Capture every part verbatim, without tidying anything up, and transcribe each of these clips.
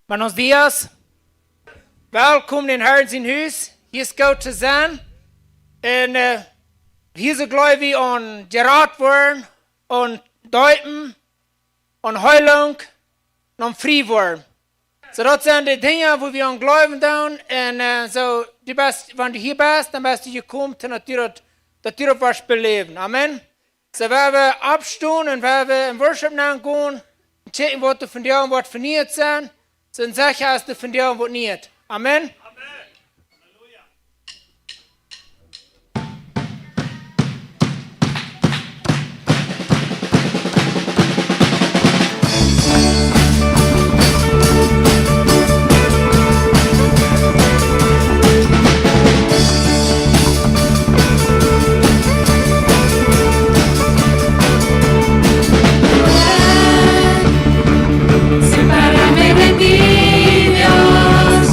Buenos dias. Welkom en Herrn sien Hus. Hia es goot to sennen. Un, äh, hia soo jleew wie aun jerat woaren, aun deepen, aun Heilunk, un aun frie woaren. Soo, daut sent de Dinja, wua wie aun jleewen doonen. Un, äh, soo, du best, wan du hia best, dan best du jekomen, daut du daut, daut du daut woascht beläwen. Amen. Soo, wie woaren oppstonen un wie woaren en Worship nengonen. Un checken, waut doa vondoag woat veniet sennen. Soo secha es doa vondoag waut niet. Amen. Separame de ti, Dios.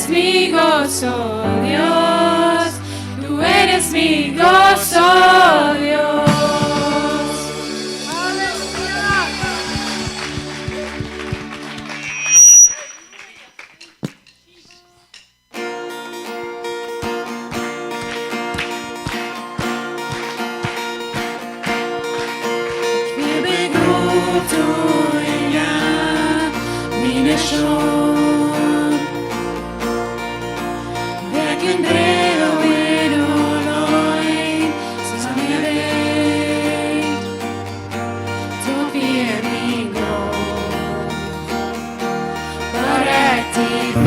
mi gozo Dios, tú eres mi gozo Dios. Aleluya. Wie begrooten ja, miene Schuld. Wer kaun droagen, o Leut, soo wie weet. Doch wia mien Gott, berechticht.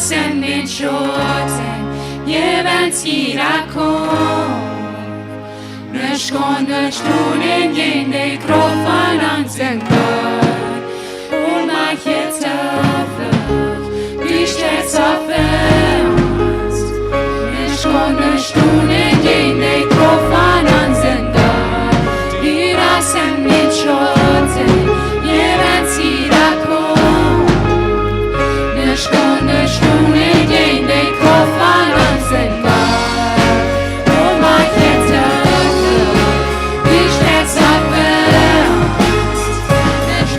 Sent dän Schauten, je wen sie da kom. Nuscht kaun nuscht doonen jäajen de Krauft von onsen Gott. Ohnmacht, Zoflucht, du stellst auf uns. Nuscht kaun nuscht doonen jäajen de Krauft von onsen Gott. Du, daut sent dän Schauten, je wen sie da kom. Nuscht kaun nuscht doonen jäajen de Krauft von onsen Gott. Ohnmacht, Zoflucht, du stellst auf uns. Nuscht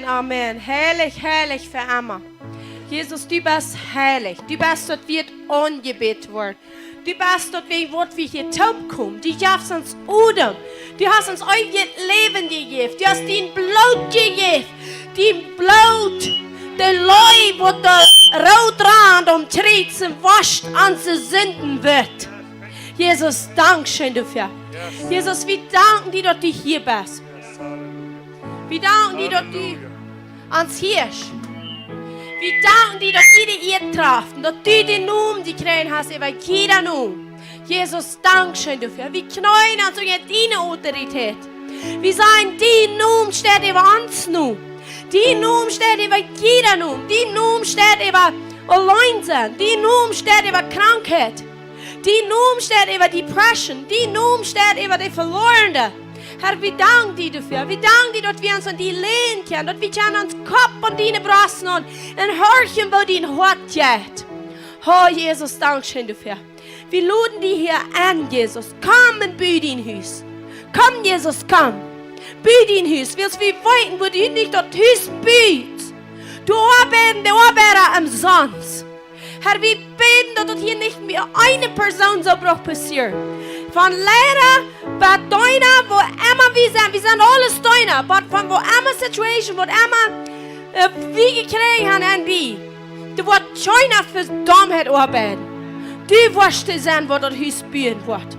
Amen. Heilich, heilich fa emma. Jesus, du best heilich. Du best daut, waut aunjebät woat. Du best daut, wäajen waut wie hia toopkomen. Du jefst ons Odem. Du hast ons eewjet Läwen jejäft. Du hast dien Bloot jejäft. Dien Bloot, de Leew, waut doa root rant aum Kjriez, woscht onse Sinden wett. Jesus, dankscheen doafäa. Yes. Jesus, wie danken die, daut du hia best. Yes, halleluja. Wie danken die, daut du Halleluja. Ons hieescht. Wie danken die, daut du de Ieed trafst un daut du dän Nomen jekjräajen hast äwa jieda Nomen. Jesus, dankscheen doafäa. Wie kjneen ons unja diene Autoritäet. Wie sajen, dien Nomen steit äwa ons Nomen. Dien Nomen steit äwa jieda Nomen. Dien Nomen steit äwa auleen sennen. Dien Nomen steit äwa Krankheit. Dien Nomen steit äwa Depression. Dien Nomen steit äwa de Veloarne. Herr, wie danken die doafäa. Wie danken die, daut wie ons aun die länen kjennen, daut wie kjennen ons Kopp aun diene Brost nämen un horchen, woo dien Hoat jeit. O Jesus, dankscheen doafäa. Wie loden die hia en, Jesus. Komm un bu dien Hus. Komm, Jesus, komm. Bu dien Hus. Wiels wie weeten, woo du nich daut Hus bust. Du oabeitst, de Oabeida omsonst. Herr, wie bäden, daut daut hia nich mea eene Persoon soo brukt passieren. Von Liera bat Deena, wua emma wie sent, wie sent aules Deena, oba von wua emma Situation, wua emma, äh, wie jekjräajen haben, en wie, doa woat kjeena fa Dommheit oabeiden. Du woascht dee sennen, waut daut Hus buen woat.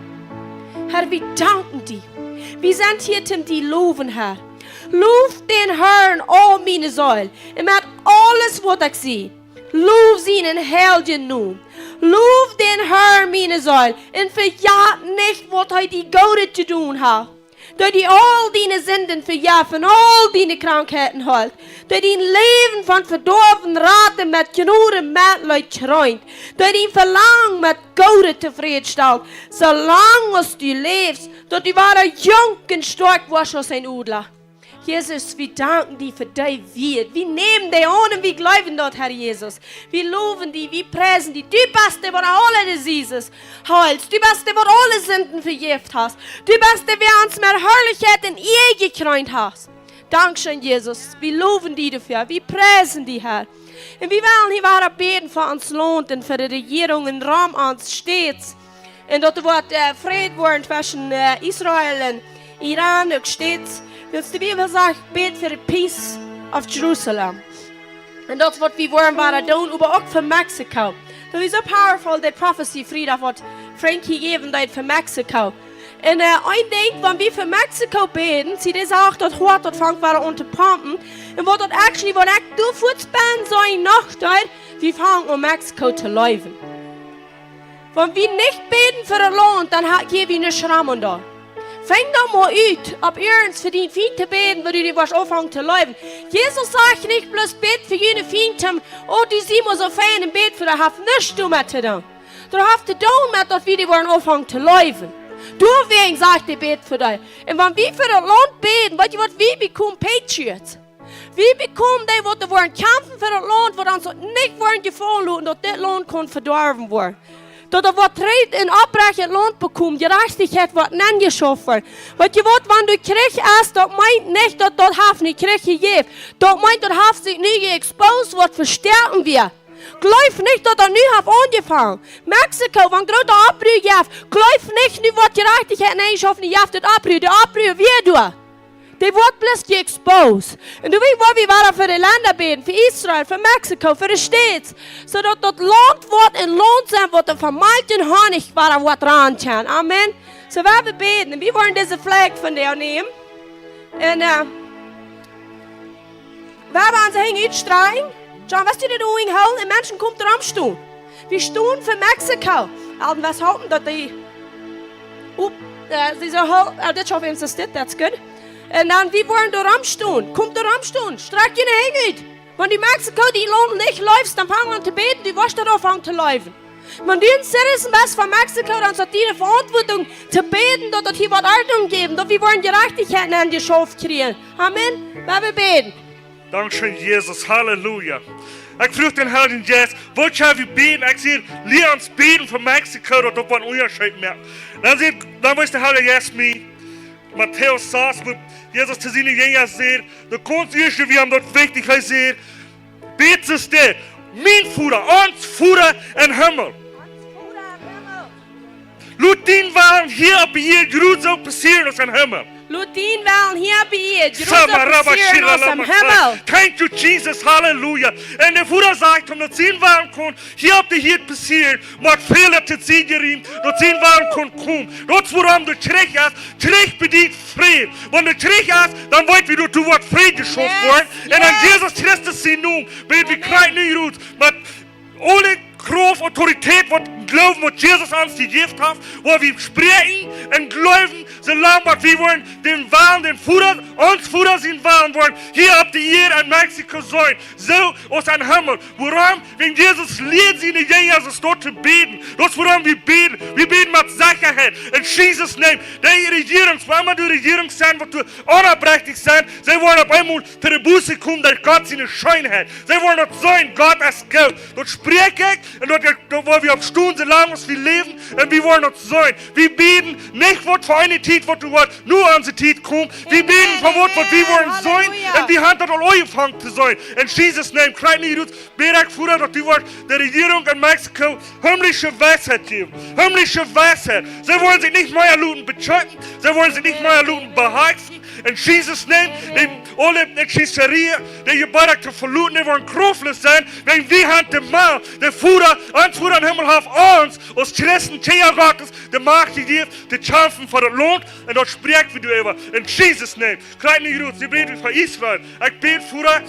Herr, wie danken die. Wie sent hia, om die to lowen, Herr. Low dän Herrn, o miene Seel, un met aules, waut ekj sie. Low sienen heiljen Nomen. Low dän Herrn, miene Seel, un vejät nich, waut hee die Goodet jedonen haft. Daut hee aul diene Sinden vejeft un aul diene Krankheiten heelt. Daut hee dien Läwen von Vedoawen rat un met Jnod un Metleet kjreent. Daut hee dien Velangen met Goodet tofrädstalt. Soo lang aus du läfst, daut du wada junk un stoakj woascht aus een Odla. Jesus, wie danken die fa dien Wuat. Wie nämen die aun un wie jleewen daut, Herr Jesus. Wie lowen die, wie priesen die. Du best dee, waut aule Diseases heelst. Du best dee, waut aule Sinden vejeft hast. Du best dee, waut ons met Harlichkjeit un Ea jekjreent hast. Dankscheen, Jesus. Wie lowen die doafäa. Wie priesen die, Herr. Un wie wellen hia wada bäden fa ons Launt un fa de Rejierungen rom ons Stäts. Un daut doa woat, äh, Fräd woaren tweschen, äh, Israel un Iran uk Stäts. Wiels de Bibel sajcht, bäd fa de peace of Jerusalem. Un daut es waut wie woaren wada doonen, oba uk fa Mexiko. Daut es soo powerful, de Prophecy Friedach, waut Frank hia jäwen deed fa Mexiko. Un, äh, een Dinkj, wan wie fa Mexiko bäden, see, dee sajcht, daut Hoat, daut fangt wada aun to pompen. Un waut daut actually, waut ekj doa fuaz bie sie noch deed, wie fangen aun Mexiko to leewen. Wan wie nich bäden fa daut Launt, dan ha-, kjrie wie ne Schram doa. Fang dan mol aun, opp iernst fa dienen Fient to bäden, wua du dän woascht aunfangen to leewen. Jesus sajcht nich bloos, bät fa june Fiend, oh, dee sent mau soo fein un bät fa dee, haft nuscht doamet to doonen. Daut haft to doonen met daut wie dee woaren aunfangen to leewen. Doawäajen sajcht hee, bät fa dee. Un wan wie fa daut Launt bäden, weetst du waut, wie become Patriots. Wie bekomen dee, waut doa woaren kjamfen fa daut Launt, waut ons daut nich woaren jefaulen loten, daut dit Launt kaun vedorwen woaren. Daut doa woat Fräd un Oprechtkjeit Launt bekomen, Jerajchtichkjeit woat nenjeschauft woaren. Weetst du waut, wan doa Kjrich es, daut meent nich, daut daut haft nich Kjrich jejäft. Daut meent, daut haft sikj nu jeexposed, waut vestoaken wia. Jleew nich, daut daut nu haft aunjefongen. Mexiko, wan groote Opprua jeft, jleew nich, nu woat Jerajchtichkjeit nenjeschauft, nu jeft daut Opprua. De Opprua wia doa. Dee woat bloos jeexposed. Un doawäajen woa wie wada fa de Lenda bäden, fa Israel, fa Mexiko, fa de Stäts, soo daut daut Launt woat een Launt sennen, waut doa von Malkj un Honich wada woat rankjennen. Amen. Soo, wie woaren bäden, un wie woaren dise Flag von die nämen. Un, äh, wie woaren onse Henj utstrakjen. John, woascht du dee doa hoolen? Un Menschen komen doa romstonen. Wie stonen fa Mexiko. Alden, waut halpen daut dee, opp, äh, see soo hoo-, äh, dit schauft eent, daut is dit, that's good. Un dan, wie woaren doa romstonen. Komt doa romstonen. Strakj june Henj ut. Wan du Mexiko, dien Launt nich leefst, dan fang aun to bäden, du woascht daut aunfangen to leewen. Wan du een Citizen best von Mexiko, dan es daut diene Veauntwuatunk to bäden, daut daut hia woat Ordnunk jäwen, daut wie woaren Jerajchtichkjeit enjeschauft kjrieen. Amen. Wie woaren bäden. Dankscheen, Jesus. Halleluja. Ekj fruach dän Heiljen Jeist, waut sell wie bäden? Ekj säd, lia ons bäden fa Mexiko, daut daut een Unjascheet moakt. Dan säd, dan wees de Heilje Jeist mie, Matäus sas, wua Jesus to siene Jinja säd, de gaunz ieeschte, wia am daut wichtich, hee säd: "Bät soo aus dit, mien Voda, ons Voda em Himmel. Lot dien Wellen hia opp de Ieed jrod soo passieren aus em Himmel." Lot dien Wellen hia opp de Ieed jrod soo passieren aus em Himmel. Thank you, Jesus. Halleluja. Un de Voda sajcht am, daut sien Wellen kunn hia opp de Ieed passieren, mau väl to siejeren, daut sien Wellen kunn komen. Daut es wuarom de Kjrich es, Kjrich bediet Fräd. Wan de Kjrich es, dan weet wie, daut doa woat Fräd jeschauft woaren. Un aun Jesus Christus sienen Nomen bäd wie krakjt nu rut, met aule Krauft, Autoritäet, waut Gloowen, waut Jesus ons jejäft haft, wua wie spräakjen un jleewen, soo lang waut wie woaren dän Wellen, dän Voda, ons Voda sien Wellen woaren hia opp de Ieed en Mexiko sennen, soo aus em Himmel. Wuarom? Wäajen Jesus lieed siene Jinja soo doa to bäden. Daut es wuarom wie bäden. Wie bäden met Sechaheit. En Jesus Nomen. De Rejierunk, wua emma de Rejierunk sent, waut doa onoprajcht sent, see woaren opp eemol to de Buße komen derch Gott siene Scheenheit. See woaren daut seenen, Gott es goot. Daut spräakj ekj, un daut, daut woa wie opp stonen, soo lang aus wie läwen, un wie woaren daut seenen. Wie bäden nich waut fa eene Tiet, waut doa woat nu onse Tiet komen. Wie bäden fa waut, waut wie woaren seenen, un wie haben daut aul aunjefongen to seenen. En Jesus Nomen, krakjt nu rut, bäd ekj, Voda, daut du woascht de Rejierunk en Mexiko himmlische Weisheit jäwen. Himmlische Weisheit. See woaren sikj nich mea loten bekjempen. See woaren sikj nich mea loten behaksen. En Jesus Nomen, de aule Hechizeria, de Jebäda to veloten, dee woaren krauftloos sennen. Wäajen wie haben de Macht, de Voda, ons Voda em Himmel haft ons, aus Christen, Kjinja Gottes, de Macht jejäft, to kjamfen fa daut Launt. Un daut spräakj wie doaräwa. En Jesus Nomen. Krakjt nu rut, see bäden fa Israel. Ekj bäd, Voda,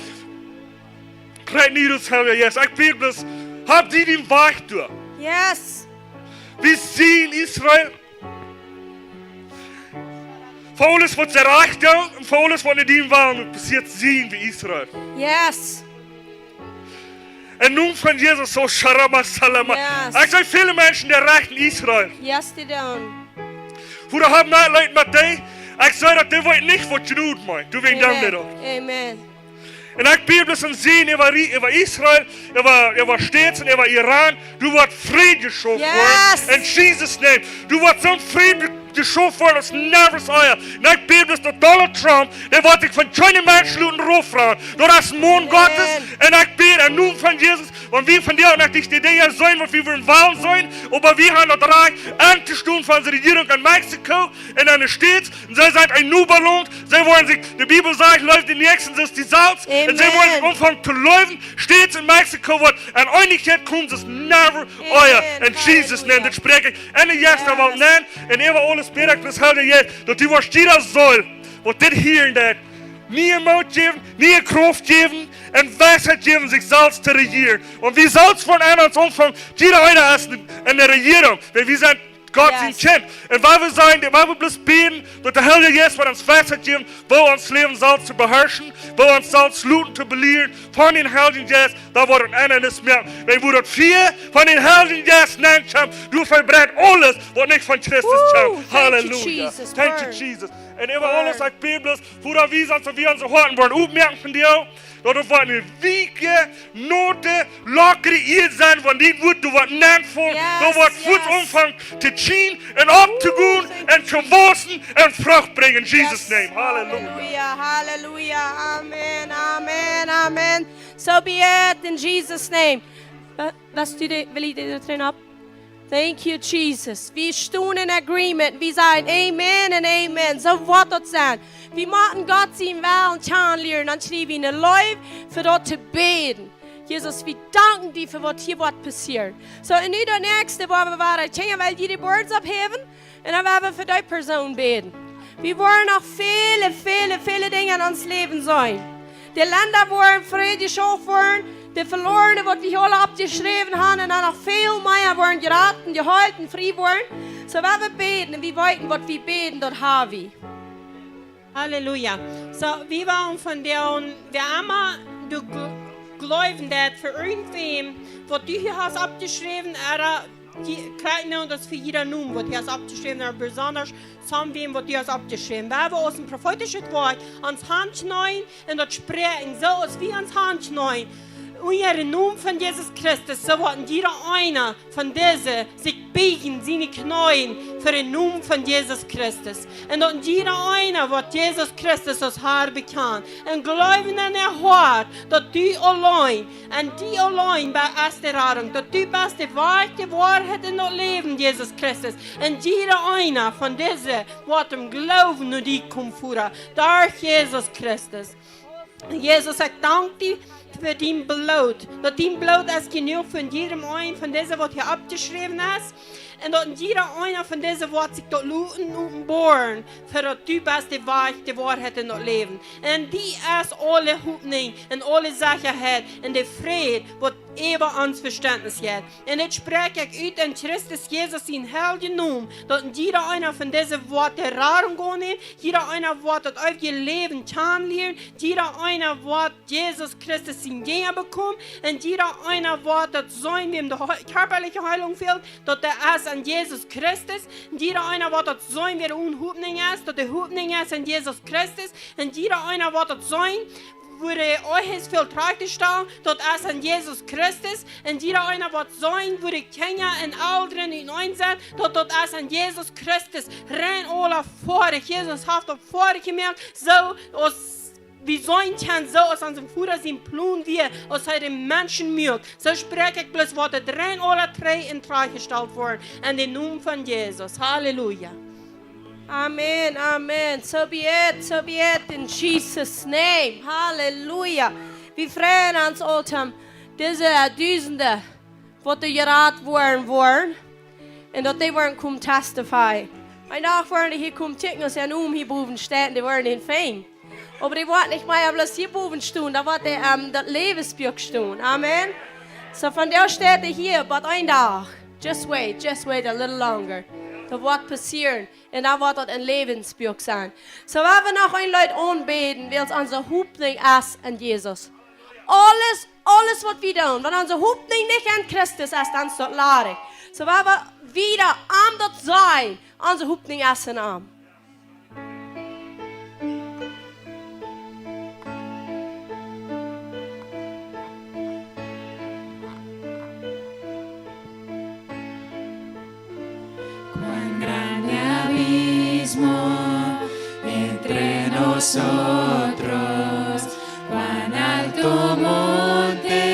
krakjt nu rut, Herr Jesus. Ekj bäd bloos, hab du dän Wajch doa. Yes. Wie seenen Israel. Fa aules, waut see rajcht doonen, un fa aules, waut nich dien Wellen passieet, seenen wie Israel. Yes. Em Nomen von Jesus, so Sharama Salama. Yes. Ekj see väle Menschen, dee rechten Israel. Yes, they don't. Voda, hab Metleet met dee. Ekj see, daut dee weeten nich, waut Jnod meent. Du, wäajen dän Amen. Amen. Un ekj bäd bloos een Säajen äwa Ri-, äwa Israel, äwa, äwa States un äwa Iran. Doa woat Fräd jeschauft woaren. Yes. In Jesus' name. Doa woat soon Fräd jeschauft woaren aus never before. Un ekj bäd bloos, daut Donald Trump, dee woat sikj von kjeenen Mensch loten raufroagen. Daut es een Maun Gottes. Amen. Un ekj bäd em Nomen von Jesus, wan wie vondoag noch nich de Dinja seenen, waut wie wellen wellen seenen, oba wie haben daut Rajcht, entostonen fa onse Rejierunk en Mexiko un en de States. Un see sent een Nobalaunt. See woaren sikj, de Bibel sajcht, leeft dän Näakjsten soo aus die selfst. Un see woaren sikj aunfangen to leewen. States un Mexiko woat en Eenichkjeit komen, soo aus never before. Amen. In Jesus' name, Halleluja. Daut spräakj ekj. En de Jeist, daut woat, yes, nämen. Un äwa aules bäd ekj bloos, Herr Jesus, daut du woascht jieda Seel, waut dit hieren deit, niee Moot jäwen, niee Krauft jäwen un Weisheit jäwen, sikj selfst to rejieren. Un wie selfst von aun ons aunfangen, jieda eena es en, en de Rejierunk, wiels wie sent Gott sien Kjint. Yes. Un wan wie sent, wan wie bloos bäden, daut de Heilje Jeist woat ons Weisheit jäwen, woo ons Läwen selfst to beharschen, woo ons selfst loten to belieren von dän Heiljen Jeist, dan woat et een Enj moaken. Wan wie daut Fia von dän Heiljen Jeist nämen, dan vebrent aules, waut nich von Christus kjemt. Woo, thank you, Halleluja. Jesus. Thank you, Lord. Jesus. Un äwa aules, Lord, ekj bäd bloos, Voda, wie sent, soo wie onse Hoaten woaren opmoaken von die, daut et woat eene weeke, note, lockre Ieed sennen, wan dien Wuat doa woat nenfaulen, yes, daut woat fuaz, yes, aunfangen to kjrieen un opptogonen, woo, thank you, un to wausen un Frucht brinjen. In Jesus' name. Yes. Halleluja. Halleluja. Halleluja. Amen. Amen. Amen. So be it in Jesus' name. Wa-, waut du de, well ekj de Tränen opp? Thank you, Jesus. Wie stonen in agreement. Wie sajen Amen un Amen. Soo woat daut sennen. Wie motten Gott sienen Wellen kjanen lieren, dan kjrie wie eene Leew fa daut to bäden. Jesus, wie danken die fa waut hia woat passieren. So, un nu daut näakjste, wua wie woaren, kjenn jie well june Boards opphäwen? Un dan woa wie fa dee Persoon bäden. Wie woaren noch väle, väle, väle Dinja en ons Läwen seenen. De Lenda woaren frie jeschauft woaren, de Veloarne, waut wie aula oppjeschräwen haben, un dan noch väl mea woaren jerat un jeholpen, frie woaren. So, woa wie bäden, un wie weeten, waut wie bäden, daut hab wie. Halleluja. So, wie wellen von die, wäa emma du gl-, jleewen deist fa irjentwäm, waut du hia hast oppjeschräwen, ooda die, krakjt nu, daut fa jieda Nomen, waut du hast oppjeschräwen, ooda besonda soon wäm, waut du hast oppjeschräwen. Woa wie aus een profeetischet Wuat ons hankjneeen un daut spräakjen, soo aus wie ons hankjneeen. Unja dän Nomen von Jesus Christus, soo woat jieda eena von dise sikj bieejen siene Kjnees fa dän Nomen von Jesus Christus. Un daut jieda eena woat Jesus Christus aus Herr bekjanen un jleewen en äa Hoat, daut du auleen, un du auleen best de Radunk, daut du best de Woarheit, de Woarheit un daut Läwen, Jesus Christus. Un jieda eena von dise woat em Gloowen no die komen, Voda, derch Jesus Christus. Jesus, ekj dank die fa dien Bloot, daut dien Bloot es jenuach fa jieda eena von dise, waut hia oppjeschräwen es. Un daut jieda eena von dise woat sikj daut loten openboaren, fa daut du best de Wajch, de Woarheit un daut Läwen. Un die es aule Hopninj un aule Sechaheit un de Fräd, waut äwa ons Vestentnis jeit. Un dit spräakj ekj ut en Christus Jesus sienen heiljen Nomen, daut jieda eena von dise woat de Radunk aunnämen, jieda eena woat daut eewje Läwen kjanen lieren, jieda eena woat Jesus Christus siene Jinja bekomen, un jieda eena woat daut seenen, wäm de hei-, kjarpaliche Heilunk fält, daut dee es en Jesus Christus, un jieda eena woat daut seenen, wäa de Hopninj es, daut de Hopninj es en Jesus Christus, un jieda eena woat daut seenen, woo de Ehe es väl trigjjestalt, daut es en Jesus Christus. Un jieda eena woat seenen, woo de Kjinja un Elren utenaunda sent, daut, daut es en Jesus Christus. Rein aula foadich. Jesus haft daut foadich jemoakt. Soo aus wie seenen kjennen, soo aus onsen Voda sien Plon wia, aus hee de Menschen muak. Soo spräakj ekj bloos, woat daut rein aula trigj un trigjjestalt woaren. En dän Nomen von Jesus. Halleluja. Amen, amen. So be it, so be it in Jesus' name. Halleluja. Wie freien ons aul om dise Dusende, waut doa jerat woaren, woaren. Un daut dee woaren komen testify. Een Dach woaren dee hia komen kjikjen, aus een Oom hia bowen steit, dee woaren am finjen. Oba dee woat nich mea bloos hia bowen stonen, dan woat hee, ähm, daut Läwensbuak stonen. Amen. So, von doa steit hee hia, but een Dach. Just wait, just wait a little longer. Daut woat passieren. Un dan woat daut een Läwensbuak sennen. So, wie woaren noch een Leet aunbäden, wiels onse Hopninj es en Jesus. Aules, aules waut wie doonen, wan onse Hopninj nich en Christus es, dan es daut ladich. So, wie woaren wieda aun daut sennen, onse Hopninj es en am. Cuán grande abismo entre nosotros, cuán alto monte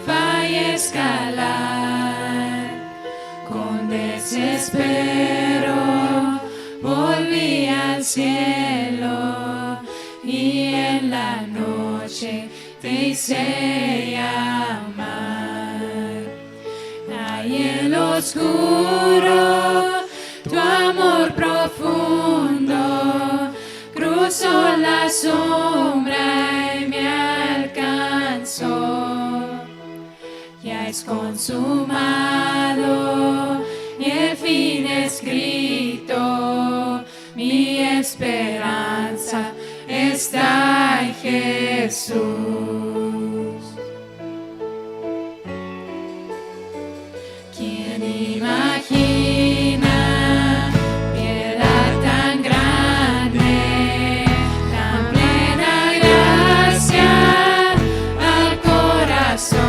fue escalar. Con desespero volví al cielo y en la noche te hice llamar. Ahí en lo oscuro, tu amor profundo cruzó la sombra y me alcanzó. Ya es consumado, el fin escrito, mi esperanza está en Jesús. ¿Quién imagina piedad tan grande, tan plena gracia al corazón?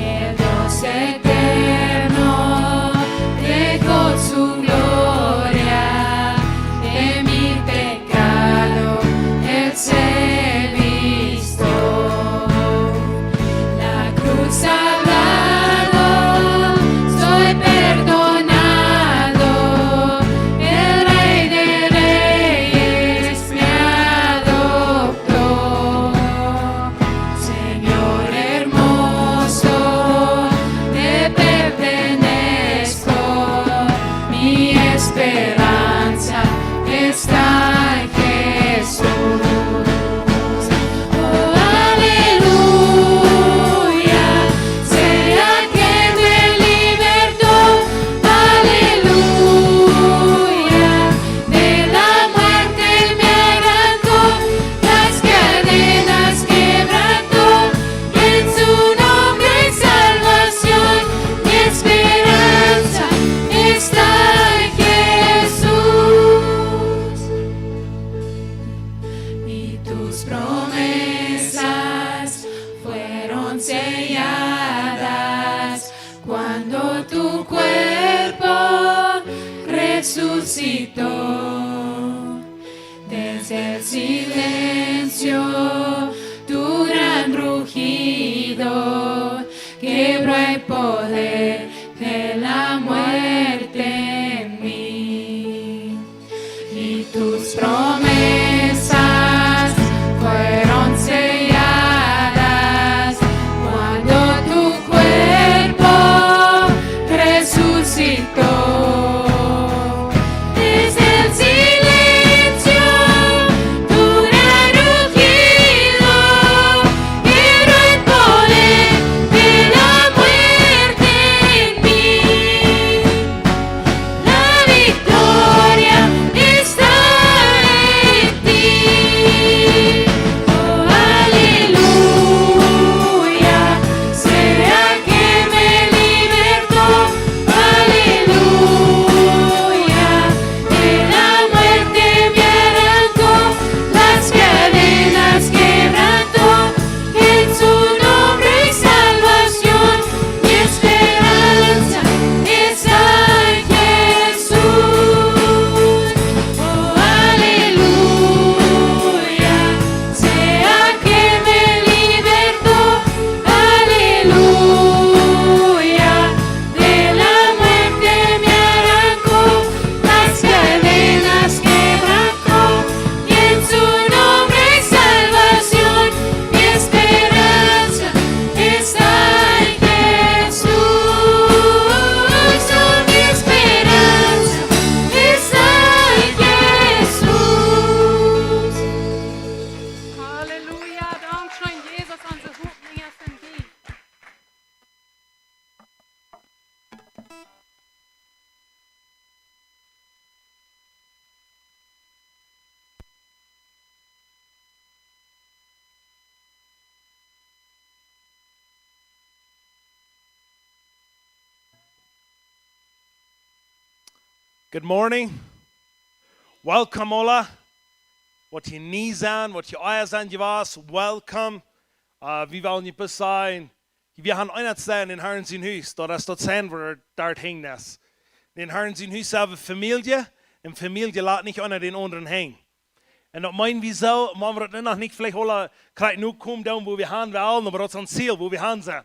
El Dios eterno dejó su gloria, de mi pecado Él se Desde el silencio tu gran rugido quebró el poder de la muerte en mí. Y tus promesas fueron selladas cuando tu cuerpo resucitó. Desde el silencio tu gran rugido quebró el poder de la muerte en mí. La victoria está en ti. Oh, aleluya, sea que me libertó. Aleluya, de la muerte me arrancó, las cadenas quebrantó. En su nombre hay salvación, mi esperanza está en Jesús. Oh, aleluya, sea que me libertó. Aleluya, de la muerte me arrancó, las cadenas quebrantó. En su nombre hay salvación, mi esperanza está en Jesús. Mi esperanza está en Jesús. Halleluja, dankscheen, Jesus, onse Hopninj es en die. Good morning. Welcome, aula. Waut hia nie sent, waut hia ea sent jewast, welcome. Äh, wie wellen junt bloos sajen, wie haben eent sennen en dän Harn sien Hus, daut es daut sennen, wua daut hinjen es. En dän Harn sien Hus haben wie Famielje, un Famielje lat nich unja dän aundren hinjen. Un daut meent wie soo, wan wie daut noch nich veleicht aule krakjt nu komen doonen, wua wie han wellen, oba daut es ons Ziel, wua wie han sent.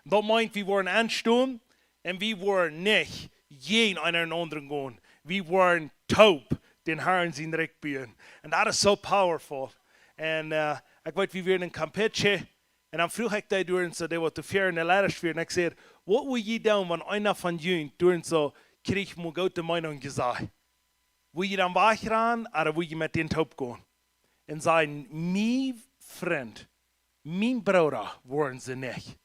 Daut meent, wie woaren aunstonen un wie woaren nich jäajen eena dän aundren gonen. Wie woaren toop dän Harn sien Rikj buen. Un daut es so powerful. Un, äh, ekj weet, wie wieren en Campeche, un dan fruach ekj dee doa soo, dee waut doa väa en de Leida wieren, un ekj säd: "Waut wudd jie doonen, wan eena von junt doa soo kjrieech mol goode Meenunk jesajcht? Wudd jie dan wajchgonen, ooda wudd jie met dän toop gonen?" Un säden: "Mien Frint, mien Brooda woaren see nich."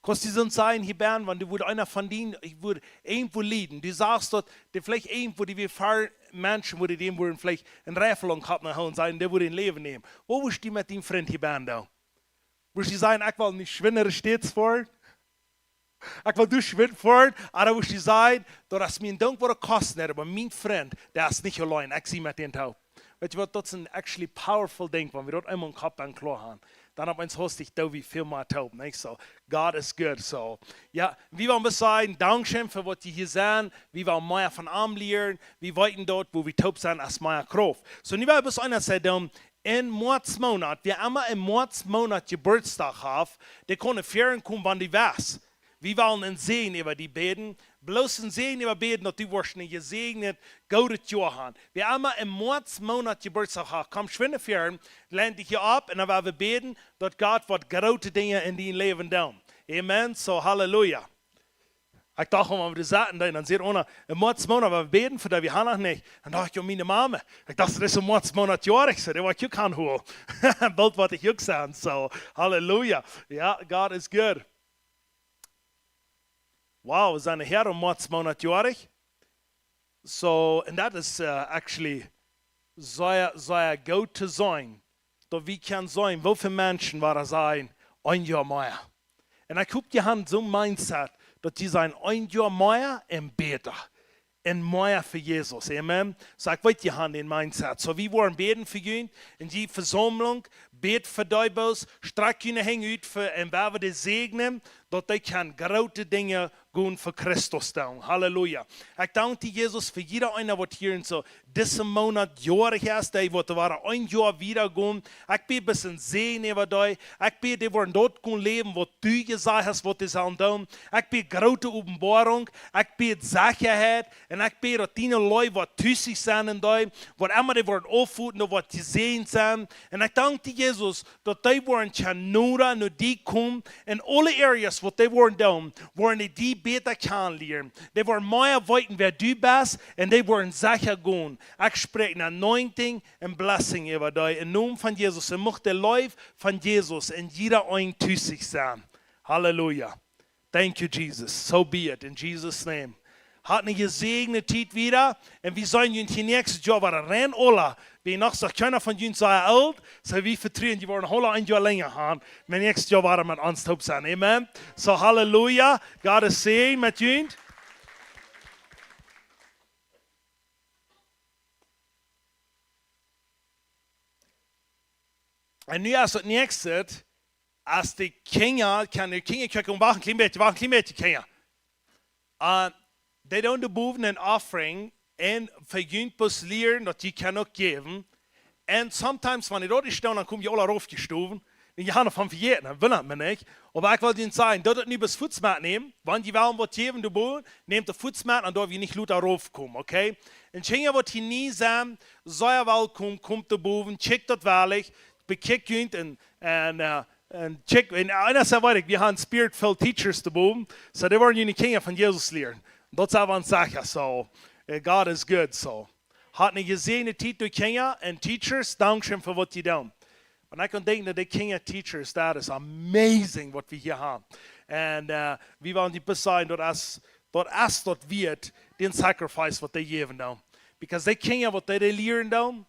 Kaust du soont sajen hia benne, wan du wudd eena von dee, ekj wudd irjentwoo lieden. Du sajchst daut, dee veleicht irjentwoo, dee wia väl Menschen, wua dee dän wudden veleicht een Reifel aum Kopp hoolen, sajen, dee wudd am Läwen nämen. Woo wurscht du met dien Frint hia benne doonen? Wurscht du sajen: "Ekj well nich schwind no de States foaren. Ekj well doa schwind foaren"? Ooda wurscht du sajen: "Daut es mie een Dankboa Kosten, oba mien Frint, dee es nich auleen. Ekj sie met dän toop"? Weetst du waut, daut es een actually powerful Dinkj, wan wie daut eemol em Kopp aun kloa haben. Dan opp eemol hast du, daut wie väl mea toop, nich soo? God is good, soo. Jo, wie wellen bloos sajen, dankscheen fa waut jie hia sent. Wie wellen mea von am lieren. Wie weeten daut, wua wie toop sent, es mea Krauft. Soo, nu well wie bloos eent sajen, dan en Moats Moonat, wäa emma en Moats Moonat Jeburtsdach haft, dee kaun no väaren komen, wan dee well. Wie wellen een Säajen äwa die bäden, bloos een Säajen äwa bäden, daut du woascht een jesäajent, goodet Joa haben. Wäa emma en Moats Moonat Jeburtsdach haft, komm schwind no väaren, län die hia opp un dan woa wie bäden, daut Gott woat groote Dinja en dien Läwen doonen. Amen, soo, halleluja. Ekj docht, wan wie doa saten, dan, dan säd eena: "En Moats Moonat, wie bäden fa dee, wie haben noch nich." Dan docht ekj: "Jo, miene Mame." Ekj docht, daut es en Moats Moonat joarich, soo, dee woat uk aunhoolen. Boolt woa ekj uk sennen, soo, halleluja. Jo, God is good. Wow, wie sent hia en Moats Moonat joarich. Soo, un daut es, äh, actually sea, sea goot to seenen, daut wie kjennen seenen, woo väl Menschen woaren sajen: "Een Joa mea." Un ekj hop, jie haben soon Mindset, daut jie sajen: "Een Joa mea un bäta. Un mea fa Jesus." Amen. Soo, ekj weet, jie haben dän Mindset. Soo, wie woaren bäden fa junt. Un dee Vesaumlunk, bät fa dee bloos, strakj june Henj ut fa, un woa wie dee säajnen, daut dee kjennen groote Dinja gonen fa Christus doonen. Halleluja. Ekj dank die, Jesus, fa jieda eena, waut hia en soo disen Moonat joarich es, dee woat wada een Joa wieda gonen. Ekj bäd bloos een Säajen äwa dee. Ekj bäd, dee woaren daut gonen läwen, waut du jesajcht hast, waut dee sellen doonen. Ekj bäd groote Openboarunk. Ekj bäd Sechaheit. Un ekj bäd, daut diene Leew woat tus sennen en dee. Waut emma dee woaren aufwäajen, daut woat jesäajent sennen. Un ekj dank die, Jesus, daut dee woaren kjennen noda no die komen. En aule areas, waut dee woaren doonen, woaren dee die bäta kjanen lieren. Dee woaren mea weeten, wäa du best, un dee woaren secha gonen. Ekj spräakj ne anointing un blessing äwa dee. Em Nomen von Jesus. Un mucht de Leew von Jesus en jieda een tus sennen. Halleluja. Thank you, Jesus. So be it, in Jesus' name. Hat ne jesäajende Tiet wieda. Un wie seenen ons hia näakjstet Joa wada rein, aula. Wie noch soo kjeena von ons sea oolt, soo wie vetruen, dee woaren noch aula een Joa lenja gonen. Oba näakjstet Joa wada met ons toop sennen. Amen. So, halleluja. God is Säajen met ons. Un nu es daut näakjste, aus de Kjinja, kaun de Kjinja kjikjen, wacht een kjlien bät, wacht een kjlien bät, Kjinja. Uh, dee doonen doa bowen een offering un fa junt bloos lieren, daut jie kjennen uk jäwen. Un sometimes, wan dee doa stonen, dan komen dee aula raufjestowen. Un dee haben von vejäten, daut wundad mie nich. Oba ekj well junt sajen, daut daut nu bloos fuaz metnämen, wan jie wellen waut jäwen doa bowen, nämt daut fuaz met, dan derw jie nich lota raufkomen, okay? Un Kjinja, waut hia nie sent, sea welkom, komt doa bowen, kjikjt daut wellich, bekjikjt junt un, un, uh, un kjikjt, un, un daut es sea wichtich, wie haben spirit-filled teachers doa bowen, so dee woaren june Kjinja von Jesus lieren. Daut es waut ons sajcht, so, uh, God is good, so. Hat ne jesäajende Tiet doa, Kjinja un teachers, dankscheen fa waut jie doonen. Un ekj kaun denkjen, daut de Kjinja teachers, daut es amazing, waut wie hia haben. Un, uh, wie wellen die bloos sajen, daut es, daut es daut wieet, dän sacrifice, waut dee jäwen doonen. Because dee Kjinja, waut dee, dee lieren doonen,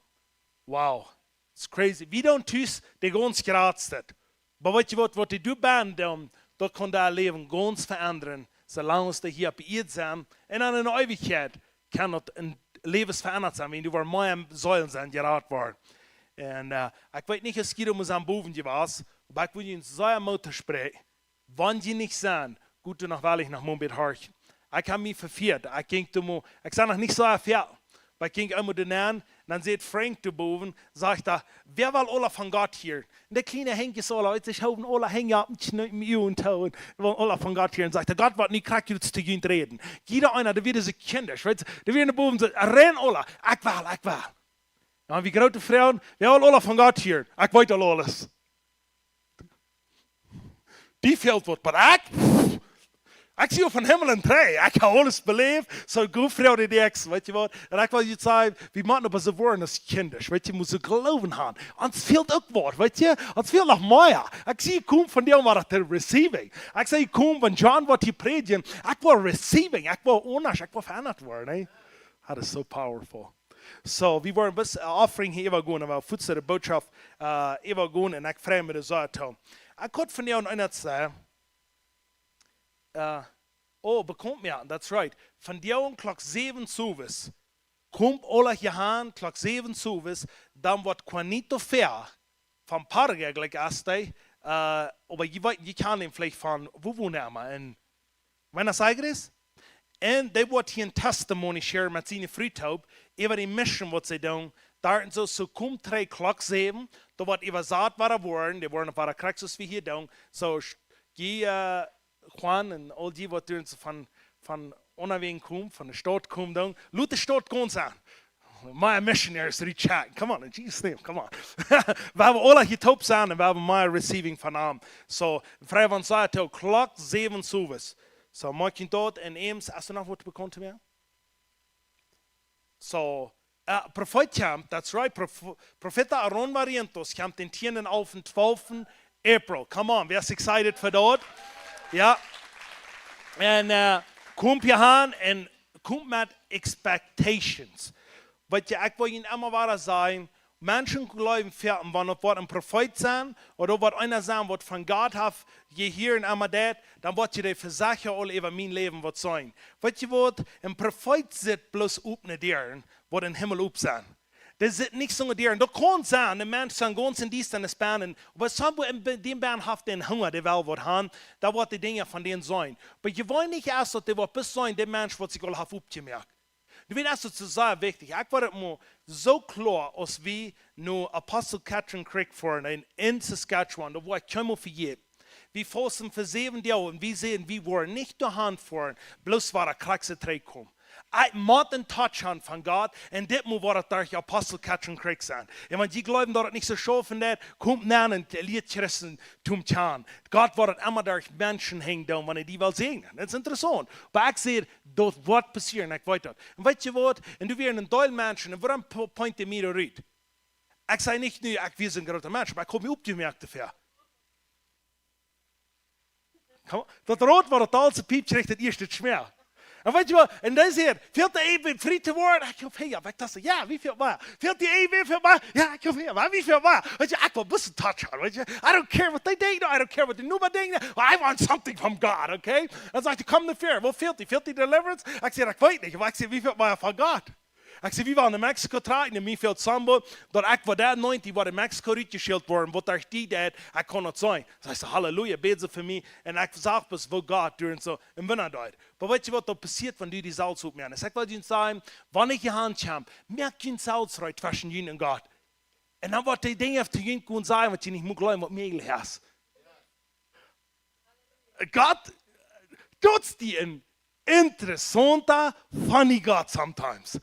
wow, it's crazy. Wie doonen tus de gaunz jratste. Oba weetst du waut, waut dee doa benne doonen, daut kaun daut Läwen gaunz veendren, soo lang aus dee hia opp Ieed sent. Un dan en de Eewichkjeit kaun daut een Läwen veendren sennen, wan doa woaren mea Seelen sent jerat worden. Un, uh, ekj weet nich, aus jie doa mol sent bowen jewast, oba ekj well junt sea Moot toospräakjen. Wan jie nich sent, got doa noch wellich noch mol een bät horchen. Ekj hab mie vefieet. Ekj jinkj doa mol, ekj sie noch nich soo wiet, oba ekj jinkj eemol doa nenn, un dan sajcht Frank doa bowen, sajcht hee: "Wäa well aula von Gott hieren?" Un de kjliene Henjkjes aula, weetst du, dee hoowen aula Henj opp un kjneepen Uagen too un wellen aula von Gott hieren. Sajcht hee: "Gott woat nu krakjt to junt räden." Jieda eena, dee wia soo kjindisch, weetst du, dee wia doa bowen soo, rennen aula: "Ekj well, ekj well." Un wie groote Froagen, wäa well aula von Gott hieren? Ekj weet aul aules. Die fält waut, oba ekj, pff, ekj sie von Himmel un Diew, ekj hab aules beläft, soo goot Froag dee ekj, weetst du waut? Un ekj well junt sajen, wie motten oba soo woaren aus kjindisch, weetst du, wie soo Gloowen haben. Ons fält uk waut, weetst du, ons fält noch mea. Ekj sie, ekj kom von dee, om daut to receiving. Ekj sie, ekj kom, wan John woat hia prädjen, ekj well receiving, ekj well aundasch, ekj well veendert woaren, ne? That is so powerful. So, wie woaren bloos, uh, offering hia äwagonen, oba fuaz de Botschaft, uh, äwagonen un ekj frei mie doa sea too. Ekj haud von dee aun eena to sajen, uh, oh, bekaunt mie, that's right. Von dee aun Klock säwen sowes, komt aula hia han, Klock säwen sowes, dan woat Juanito Fea, von Parga, jlikj aus dee, uh, oba jie weeten, jie kjanen am veleicht von, wua wont hee emma? En Buenos Aires? Un dee woat hia een testimony sharen met siene Fru toop äwa de mission waut see doonen. Doa un soo, soo komt trigj Klock säwen, doa woat äwasat waut doa woat, dee woaren opp waut krakjt soo aus wie hia doonen. Soo, sch-, jie, uh, Juan un aul jie waut doa soo von, von unjawäajen komen, von de Staut komen doonen, lot de Staut gonen sennen. Mea missionaries reach out. Come on, in Jesus' name, come on. Wie haben aula hia toop sennen un wie haben mea receiving von am. So, frei von Saterdag, Klock säwen sowes. So, moakt junt daut en Eems, hast du noch waut bekaunt to mie? So, uh, Profeet kjemt, that's right, Prof-, Profeta Aaron Barrientos kjemt dän tieenden, alften, twalften April. Come on, wäa es excited fa daut? Jo. Un, uh, komt hia han un komt met expectations. Weetst du, ekj well junt emma wada sajen, Menschen jleewen foaken, wan doa woat een Profeet sennen, ooda doa woat eena sennen, waut von Gott haft, jehieet emma daut, dan woat jie dee vesecha aul äwa mien Läwen waut seenen. Weetst du waut? Een Profeet sitt bloos opne Däaren, waut em Himmel op sent. Dee sitt nich soo doa. Un daut kaun sennen, een Mensch kaun gaunz en Diestanis bennen, oba somewhere en be-, dän bennen haft dän Hunga, dee well waut haben, daut woat de Dinja von dän sennen. Oba jeweenlich es daut, dee woat bloos sennen, de Mensch waut sikj aul haft oppjemoakt. Nu, wie daut es soo sea wichtich. Ekj woa daut mol soo kloa, aus wie no Apostle Catching Creek foaren en, en Saskatchewan, doa woa ekj kjeenmol vejäten. Wie fausten fa säwen Doag un wie säden, wie woaren nich doahan foaren, bloos wada krakjt soo trigjkomen. Ekj mott een Touch haben von Gott un dit mol woat daut derch Apostle Catching Creek sennen. Un wan jie jleewen, daut et nich soo schaufen woat, komt nenn un lieet Christentum kjanen. Gott woat daut emma derch Menschen han doonen, wan hee die well säajnen. Daut es interessaunt. Oba ekj saj, daut woat passieren, ekj weet daut. Un weetst du waut? Un doa wieren een Deel Menschen, un wuarom po-, point dee mie doa rut? Ekj saj nich nu, ekj wia soon groota Mensch, oba ekj haud mie oppjemoakt doafäa. Come on. Daut Rot, waut daut aulse Piep kjricht, daut ieeschte Schmäa. Un weetst du waut? Un dee säd, fält die eent frie to woaren? Ekj hab, hey, jo, waut es daut? Jo, woo väl mea? Fält die eent frie to woaren? Jo, ekj hab, hey, woo väl mea? Weetst du, ekj well bloos een Touch haben, weetst du? I don't care waut dee denkjen, I don't care waut de Noba denkjt, I want something from God, okay? Dan sajcht hee, komm no väaren, woo fält die? Fält die deliverance? Ekj saj, ekj weet nich, oba ekj saj, woo väl mea von Gott? Ekj saj, wie wieren en Mexiko trakjen, un mie fält soo, daut ekj wia doa neunzehn, wia en Mexiko rutjeschickt worden, waut doa die deed, ekj kaun daut seenen. Saj ekj soo, Halleluja, bäd see fa mie, un ekj sach bloos, woo Gott doa un soo, un wia doa. Oba weetst du waut doa passieet, wan du die selfst oppmoakst? Ekj well die sajen, wan ekj hia aunkomm, moakt die selfst reed tweschen die un Gott. Un dan woat dee Dinja to die kjennen sajen, waut du nich motst jleewen, waut mäajlich es. Gott, daut es dee een interessaunta, funny Gott sometimes.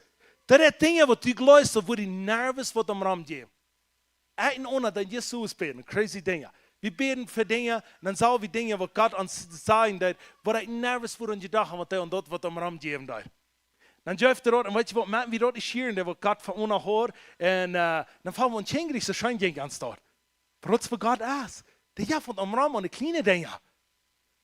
Daut es Dinja, waut du jleefst, daut woat die nervous waut omromjäwen. Ekj un Ona, dan Jesus bäden, crazy Dinja. Wie bäden fa Dinja, un dan saj wie Dinja, waut Gott ons sajen deed, waut ekj nervous woa aun jedocht haben, waut hee aun daut, waut omromjäwen deed. Dan jeft hee daut, un weetst du waut, motten wie daut nich hieren, daut waut Gott fa Ona haud, un, äh, dan fang wie aun kjinjrich soo scheen jäajen ons daut. Waut fa Gott es. Dee jeft von omrom aun de kjliene Dinja.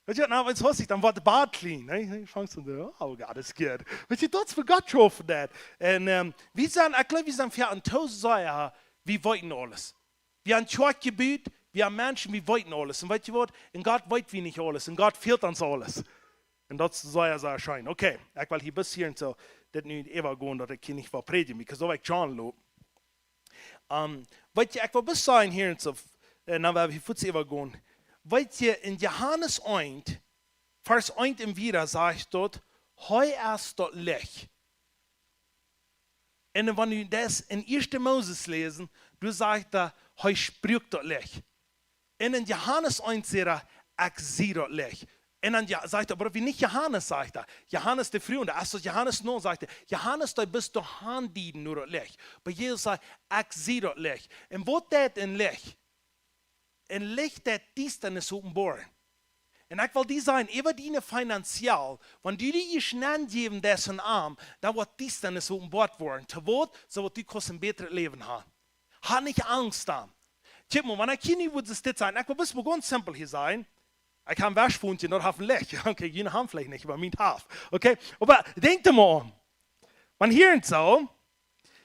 Weetst du, na, wan et haust, dan woat de Bad clean, nä? Nä, fangst du aun, oh, God is good. Weetst du, daut es waut Gott schaufen deit. Un, ähm, wie sent, ekj jleew, wie sent fa een Toos sea, wie weeten aules. Wie haben Kjoakj jebut, wie haben Menschen, wie weeten aules. Un weetst du waut? Un Gott weet wie nich aules. Un Gott fält ons aules. Un daut es sea, sea scheen. Okay, ekj well hia bloos hia un soo, dit nu äwagonen, daut ekj hia nich well prädjen, because daut ekj John lob. Ähm, weetst du, ekj well bloos sajen hia un soo, äh, dan woa wie fuaz äwagonen. Weetst du, en Johanes eent, Varsch eent un wieda sajcht daut, hee es daut Licht. Un wan wie daut en Ieeschte Moses läsen, doa sajcht hee, hee sprakjt daut Licht. Un en Johanes eent sajcht hee, ekj sie daut Licht. Un dan jo-, sajcht hee, oba wie nich Johanes, sajcht hee. Johanes de Fru, un doa es daut Johanes no, sajcht hee, Johanes, du best doa aun dee no daut Licht. Oba Jesus sajcht, ekj sie daut Licht. Un waut deit een Licht? Een Licht deit Diestanis openboaren. Un ekj well die sajen, äwa diene finanziell, wan du die ieescht nenjäwen deist aun am, dan woat Diestanis openboat woaren. To waut? Soo daut du kaust een bätret Läwen haben. Hab nich Angst dan. Kjikj mol, wan ekj hia nu wudd soo stell sennen, ekj well bloos mol gaunz simpel hia sennen. Ekj hab een Wäschfoontje, daut haft een Licht. Okay, jie haben veleicht nich, oba mient haft. Okay, oba denkj mol aun. Wan hia un soo,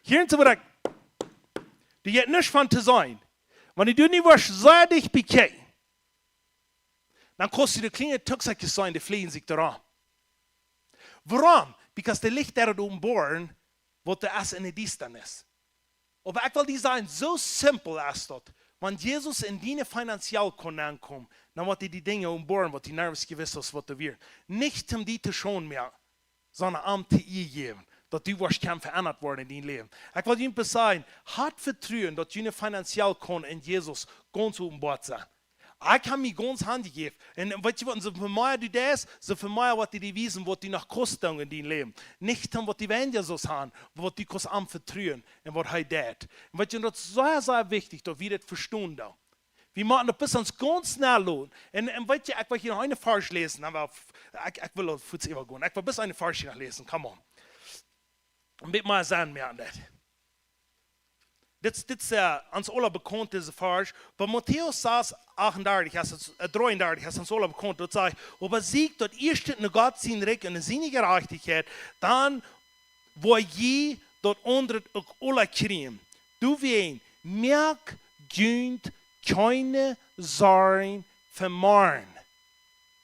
hia un soo, waut ekj, du hast nuscht von to sennen. Wan du nu woascht sea dicht bekjikjen, dan kaust du de kjliene Tuksakjes seenen, dee fläajen sikj doa rom. Wuarom? Because daut Licht deit daut openboaren, waut doa es en de Diestanis. Oba ekj well die sajen, soo simpel es daut. Wan Jesus en diene finanziell kaun aunkomen, dan woat hee die Dinja openboaren, waut du nich wist, waut doa wieren. Nich om die to schonen mea, sonda am to Iea jäwen, daut du woascht kjennen veendat woaren en dien Läwen. Ekj well die bloos sajen, hab Vetruen, daut du finanziell kaust en Jesus gaunz openboat sennen. Ekj hab mie gaunz hanjejäft. Un weetst du waut, soo väl mea du deist, soo väl mea woat hee die wiesen, waut du noch kaust doonen en dien Läwen. Nich om waut du weinja sust haben, oba waut du kaust am vetruen un waut hee deit. Un weetst du, daut es sea, sea wichtich, daut wie daut vestonen doonen. Wie motten daut bloos ons gaunz schnell loten. Un, un weetst du, ekj well hia noch een Varsch läsen, dan woa ekj, ekj well daut fuaz äwagonen. Ekj well bloos een Varsch hia noch läsen, come on. Een bät mea Senn moaken daut. Dit, dit es, äh, ons aula bekaunt, dise Varsch. Bie Matäus sas achtundartich, es et, äh, dreeundartich, es ons aula bekaunt. Daut sajcht, oba sieekjt daut ieeschte no Gott sien Rikj un no siene Jerajchtichkjeit, dan woa jie daut aundre uk aula kjrieen. Doawäajen moakt junt kjeene Sorjen fa morjen.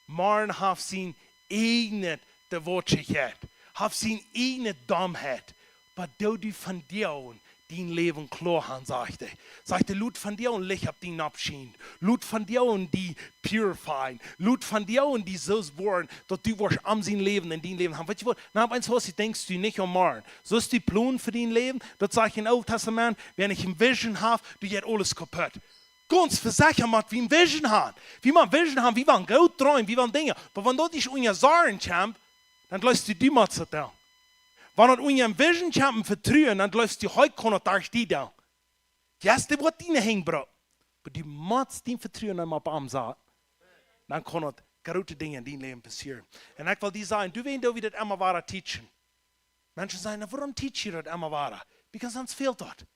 Morjen haft sien ieejne Debauschheit, haft sien ieejne Domheit. Oba doo die vondoag dien Läwen kloa han, sajcht hee. Sajcht hee, lot vondoag een Licht opp die nopp schienen. Lot vondoag die purifyen. Lot vondoag die soo woaren, daut du woascht am sien Läwen en dien Läwen han. Weetst du waut? Na, opp eemol, soo aus du denkjst, du nich aun morjen. Soo aus dee Plon fa dien Läwen, daut sajcht em Oolen Tastament, wäa nich eene Vision haft, dee jeit aules kaput. Gaunz vesechat, mott wie eene Vision han. Wie mott Vision han, wie wellen groot dreemen, wie wellen Dinja. Oba wan daut nich unja Sorjen kjemt, dan jleefst du, du motst daut doonen. Wan daut unja eene Vision kjemt, een Vetruen, dan jleefst du, hee kaun daut derch die doonen. Yes, dee woat die nich hinjbrocht. Oba du motst dien Vetruen emma opp am saten. Dan kaun daut groote Dinja en dien Läwen passieren. Un ekj well die sajen, du weetst, woo wie daut emma wada teachen. Menschen sajen, na, wuarom teach jie daut emma wada? Because ons fält daut.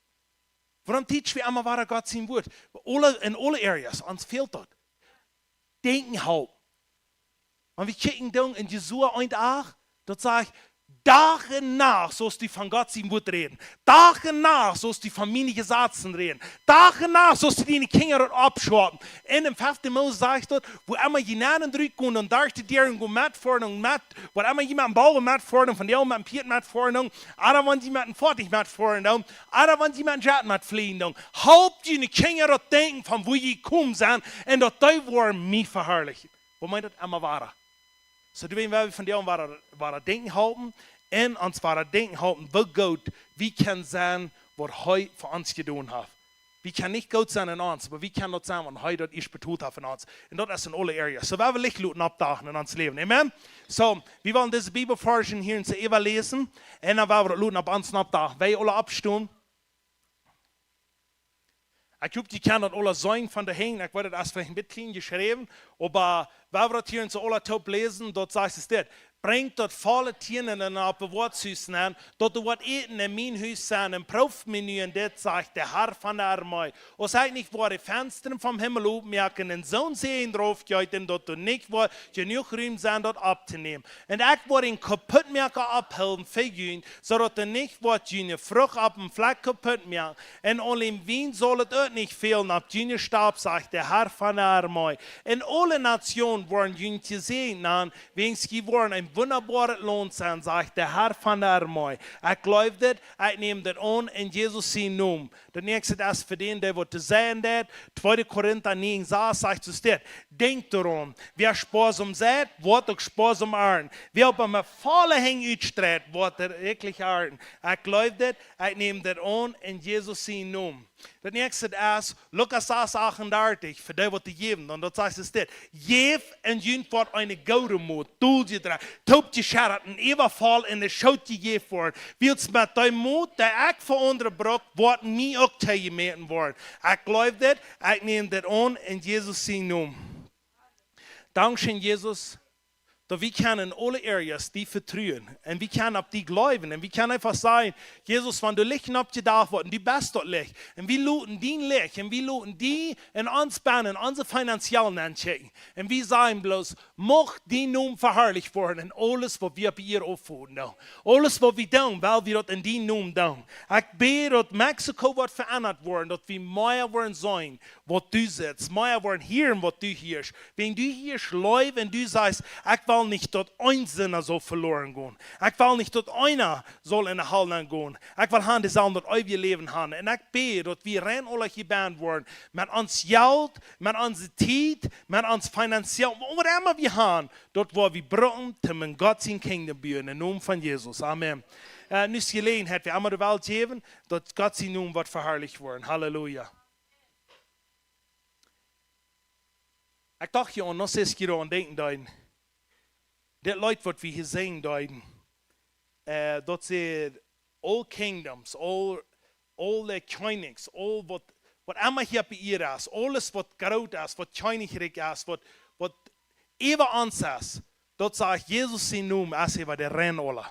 Wuarom teach wie emma wada Gott sien Wuat? Aule, en aule areas, ons fält daut. Denkjen halpen. Wan wie kjikjen doonen en Josua eent acht, daut sajcht, Dach un Nacht saust du von Gott sien Wuat räden. Dach un Nacht saust du von miene Jesazen räden. Dach un Nacht saust du diene Kjinja daut oppschaufen. En dän feften Mose sajcht daut, wua emma jie nenn un rut gonen, dan derch de Däaren gonen met Ordnunk, met, wua emma jie met een Boagen met Ordnunk, vondoag met een Pieet met Ordnunk, ooda wan jie met een Foatich met Ordnunk, ooda wan jie met een Jet met flieen doonen. Halpt june Kjinja daut denkjen von wua jie jekomen sent un daut dee woaren mie veharlichen. Woo meent daut emma wada? Soo, du weetst, wie von die wada, wada denkjen halpen un ons wada denkjen halpen, woo goot wie kjennen sennen, waut hee fa ons jedonen haft. Wie kjennen nich goot sennen en ons, oba wie kjennen daut sennen, waut hee daut ieescht betolt haft en ons. Un daut es en aule areas. Soo, wie wellen Licht loten oppdachen en ons Läwen. Amen? Soo, wie wellen dise Bibelvarsch hia en soo äwaläsen un dan wellen wie daut loten opp ons oppdachen. Wie aula oppstonen. Ekj hop, jie kjennen daut aula seenen von doa hinjen. Ekj weet, daut es veleicht een bät kjlien jeschräwen, oba wan wie daut hia en soo aula toop läsen, daut sajcht et dit: Brinjt daut volle Tienden en daut Woatshuus nenn, daut doa waut Äten en mien Hus sennen, un proowt mie nu en dit, sajcht de Herr von de Armee, aus ekj nich woa de Fenstren vom Himmel opmoaken un soon Säajen doaropp jeeten, daut doa nich woat jenuach Rum sennen, daut opptonämen. Un ekj woa dän Kaputtmoaka opphieren fa junt, soo daut doa nich woat june Frucht opp een Flakj kaputt moaken, un aun dän Wien saul et uk nich fälen opp june Staup, sajcht de Herr von de Armee. Un aule Natsjoonen woaren junt jesäajent nanen, wiels jie woaren een wundaboaret Launt sennen, sajcht de Herr von de Armee. Ekj jleew dit, ekj näm dit aun en Jesus sien Nomen. Daut näakjste es fa dän, dee waut to sajen deit. Tweede Korinta näajen sas sajcht et dit: Denkjt doaraun, wäa spoasom seit, woat uk spoasom arnten. Wäa oba met volle Henj utstreit, woat rikjlich arnten. Ekj jleew dit, ekj näm dit aun en Jesus sien Nomen. Daut näakjste es Lukas sas achtundartich, fa dee waut to jäwen. Un daut sajcht et dit: Jäft un junt woat eene goode Mot, dol jedreit, toop jescheddat un äwavoll en de Schoot jejäft woaren. Wiels met dee Mot, dee ekj fa aundre bruk, woat mie uk toojemäten woaren. Ekj jleew dit, ekj näm dit aun en Jesus sien Nomen. Dankscheen, Jesus, daut wie kjennen en aule areas die vetruen. Un wie kjennen opp die jleewen. Un wie kjennen eefach sajen: Jesus, wan doa Licht oppjedocht woat, un du best daut Licht. Un wie loten dien Licht, un wie loten die en ons bennen, en onse Finanzen nenkjikjen. Un wie sajen bloos: Mucht dien Nomen veharlicht woaren en aules, waut wie opp Ieed aufhoolen doonen. Aules, waut wie doonen, well wie daut en dien Nomen doonen. Ekj bäd, daut Mexiko woat veendat woaren, daut wie mea woaren seenen, waut du sajchst, mea woaren hieren, waut du hieescht. Wan du hieescht Läwen, un du sajchst: Ekj well nich, daut een Sinda saul veloaren gonen. Ekj well nich, daut eena saul en de Hal nengonen. Ekj well han, dee sellen daut eewje Läwen han. Un ekj bäd, daut wie rein aula jebennt woaren, met ons Jelt, met onse Tiet, met ons Finanzen, waut emma wie han, daut woa wie brucken, toom en Gott sien Kingdom buen, en Nomen von Jesus. Amen. Äh, nu es Jeläajenheit, wie emma de Welt jäwen, daut Gott sien Nomen woat veharlicht woaren. Halleluja. Ekj docht hia aun, noch es hia aun denkjen deeden. Dit Leet, waut wie hia sinjen deeden, äh, daut sajcht: All kingdoms, all, aule Kjennichs, aul waut, waut emma hia opp Ieed es, aules waut groot es, waut kjennichrikj es, waut, waut äwa ons es, daut sajcht, Jesus sien Nomen es äwa de rein aula.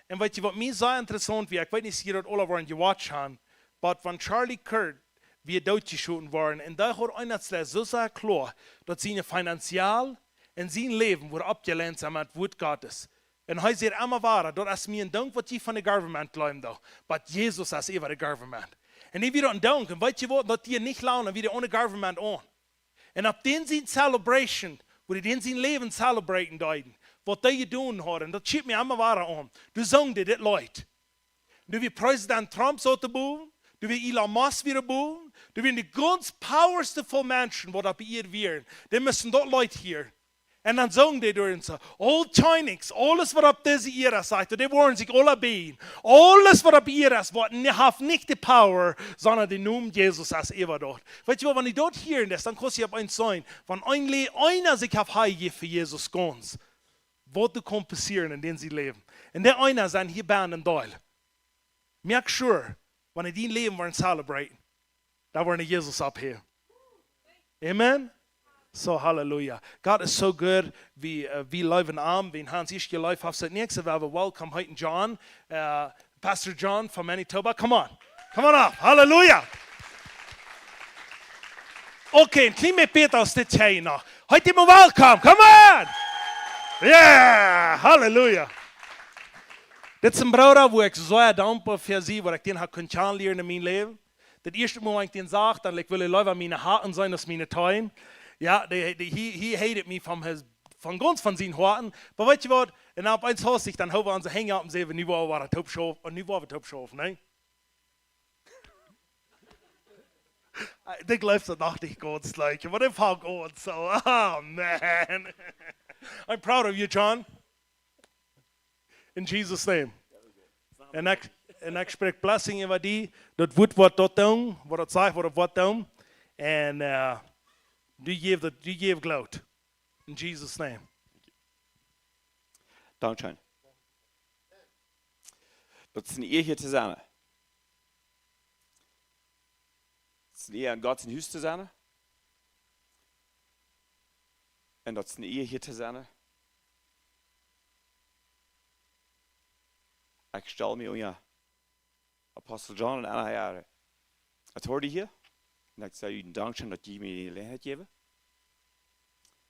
Un weetst du, waut mie sea interessaunt wia, ekj weet nich, aus jie daut aula woaren jewatcht han, oba wan Charlie Kirk wia dootjeschoten worden, un doa haud eena daut soo sea kloa, daut siene Finanzen un sien Läwen wort oppjeleent met daut Wuat Gottes. Un hee säd emma wada: Daut es mie een Dank, waut jie von de government jleewen doonen, oba Jesus es äwa de government. Un hee wia een Dank, un weetst du waut, daut dieed nich lang, dan wia hee one government aun. Un opp dän sien celebration, woo dee dän sien Läwen celebraten deeden, waut dee jedonen hauden, daut kjikjt mie emma wada aun. Doa sungen dee dit Leet. Doa wia President Trump soo doa bowen, doa wia Elon Musk wada bowen, doa wieren de gaunz powerful Menschen, waut opp Ieed wieren. Dee musten daut Leet hieren. Un dan sungen dee doa un soo: "All Chinese, aules waut opp dise Ieed es," sajcht hee, "dee woaren sikj aula bieejen. Aules waut opp Ieed es, waut ni-, haft nich de power, sonda de Nomen Jesus es äwa daut." Weetst du waut, wan du daut hieescht, dan kaust du opp eemol seenen, wan een Le-, eena sikj haft hanjejäft fa Jesus gaunz, waut doa kaun passieren en dän sien Läwen. Un dee eena sent hia bie een Deel. Make sure, wan du dien Läwen woascht celebraten, dan woascht du Jesus oppheewen. Amen? So, hallelujah. God is so good. Wie, äh, wie leewen am. Wie haben ons ieescht jeleeft, haben seit näakjste Woche welcome heeten John, äh, Pastor John from Manitoba. Come on. Come on up. Hallelujah. Okay, een kjlien bät bäta aus dit hia noch. Heet am welcome. Come on. Yeah, hallelujah. Dit es een Brooda, wua ekj sea dankboa fa sie, waut ekj dän hab kunt kjanen lieren en mien Läwen. Daut ieeschte Mol, wan ekj dän sach, dan, like, wull hee leewa miene Hoat sennen aus miene Teen. Jo, dee, dee, he, he hated me from his, von gaunz von sien Hoat. Oba weetst du waut? Un opp eemol haud ekj dan, hoof wie onse Henj opp un säden: "Nu woa wie waut toop schaufen, un nu woa wie toop schaufen, nä?" Ekj jleew daut noch nich gaunz, like, but it felt good, so, oh man. I'm proud of you, John. In Jesus' name. Un ekj, un ekj spräakj blessing äwa die, daut Wuat woat daut doonen, waut daut sajcht, waut daut woat doonen. Un, äh, du jäw daut, du jäw Gloot. In Jesus' name. Dankscheen. Daut es eene Ea hia to sennen. Daut es eene Ea en Gott sien Hus to sennen. Un daut es eene Ea hia to sennen. Ekj stal mie unja Apostel John un Anna äare Authority hia. Un ekj saj junt Dankscheen, daut jie mie dee Jeläajenheit jäwen.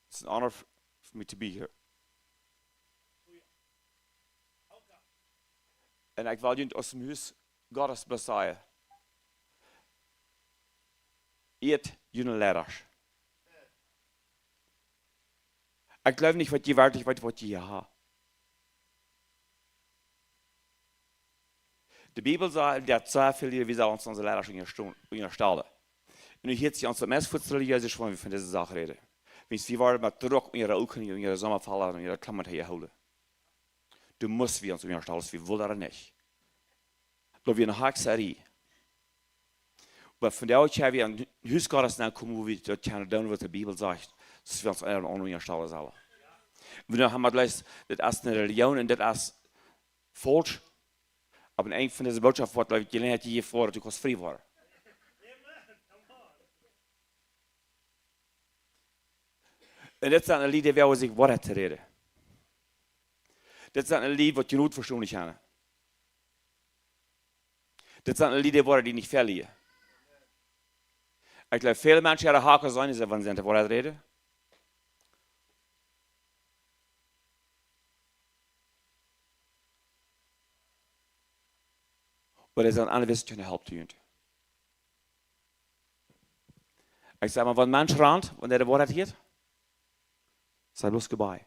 It's an honor f-, for me to be here. Un ekj well junt aus dem Hus Gottes bloos sajen: Eat june Leaders. Ekj jleew nich, waut jie werkjlich weeten, waut jie hia haben. De Bibel sajcht, daut sea väl Lied, wie sellen ons onse Leaders unjastalen, unjastalen. Un nu hieet sikj ons daut meist fuaz relijees, wan wie von dise Sach räden. Wiels wie woaren met Druck unja de Oaken, unja de Sommaferien, unja de Klammen hia hoolen. Du must wie ons unjastalen, aus wie wellen ooda nich. Daut wia eene Hexerei. Oba von doa aus wie en Hus Gottes aunkomen, wua wie daut kjennen doonen, waut de Bibel sajcht, daut wie ons eena dän aundren unjastalen sellen. Wie haben daut jlikj, daut es eene Religion un daut es faulsch. Oba en eent von dise Bootschoft woat, jleew ekj, Jeläajenheit jejäft woaren, daut du kaust frie woaren. Un dit sent Lied, dee woaren sikj Woarheit räden. Dit sent Lied, waut jie nich vestonen kjennen. Dit sent Lied, dee woaren die nich velieren. Ekj jleew, väle Menschen haben Haken sennen, dee sent, wan see de Woarheit räden. Oba dee sent aule wist to help to junt. Ekj saj mau, wan een Mensch rant, wan hee de Woarheit hieet, saj bloos goodbye.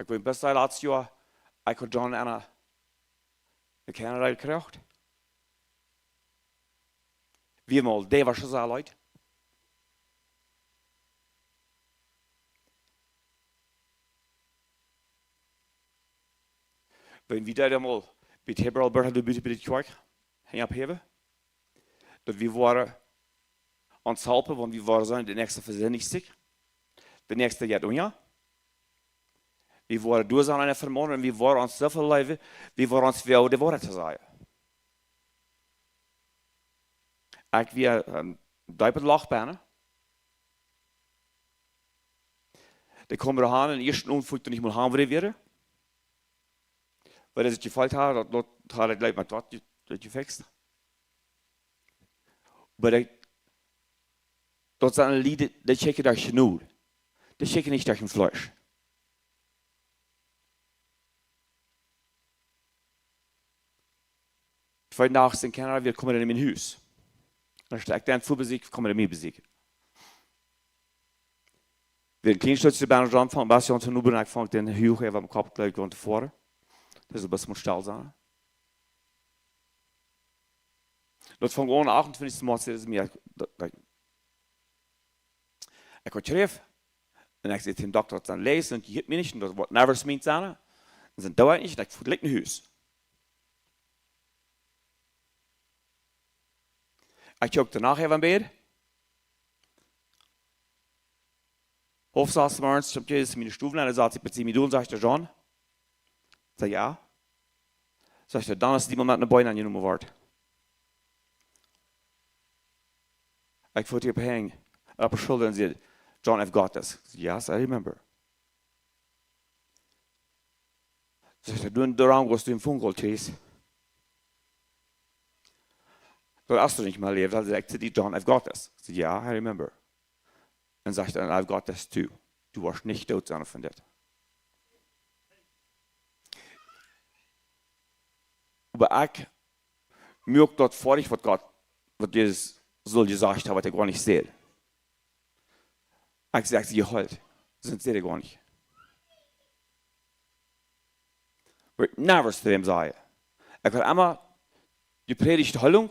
Ekj weet, bat daut latste Joa, ekj haud John un Anna no Kanada jekjräajen. Wie haben aul dee Wäakj soo leet. Wan wie daut eemol bie Hebräa Berta de Bute bie de Kjoakj, Henj opphäwen, daut wie woaren ons halpen, wan wie woaren sennen, de näakjste vesindicht sikj, de näakjste jeit unja. Wie woaren doa sennen un vemorjen, un wie woaren ons soo väl leewen, wie woaren ons woagen, de Woarheit to sajen. Ekj wia en deepet Loch bennen. Dee kjeemen doa aun un ieescht Owent wist ekj nich mol, wua dee wieren. Wiels ekj jefeelt haud, daut, daut haud ekj jlikj met waut je-, daut jefikst. Oba dee, daut sent Lied, dee kjikjen derch Jnod. Dee kjikjen nich derch een Fleesch. Twee Nacht en Kanada, wie komen en mien Hus. Dan saj ekj dan fa Besuch, komen en mien Besuch. Wia een kjlien Stootje bie ons aunfangen, best aun to nubren, ekj funk dän huach äwa dän Kopp, jleew ekj, aun to foaren. Daut es een bät mol stell sennen. Daut funk aun, acht un twintich Moat, säd hee mie, ekj, daut, daut, ekj haud Kjräft. Un ekj säd dän Dokta, daut sent Läs, un dee hilt mie nich, un daut woat never meant sennen. Un sent doa nich, un ekj foa jlikj no Hus. Ekj kjikj doano äwa em Bad. Haulf sas morjens kjemt Jesus en miene Stow nenn, un sajcht hee, "Best du mie dol?" Sajcht hee, "John?" Saj ekj, "Jo." Sajcht hee, "Dan es dee Moment no buten aunjenomen woat." Ekj foa hia opp Henj, oppe Schulla un säd, "John, I've got this." Yes, I remember. Sajcht hee, "Du, doarom woascht du een Phone Call kjrieen." "Daut hast du nich mea erläft." Daut sajcht hee, "John, I've got this." Ekj saj, "Jo, I remember." Un sajcht hee, "And I've got this too. Du woascht nich doot sennen von dit." Oba ekj muak daut foadich, waut Gott, waut Jesus sull jesajcht haben, waut hee goanich säd. Ekj saj, ekj saj, "Jehoolt, sent see goanich." Woa ekj never to däm sajen. Ekj haud emma jeprädicht Heilung.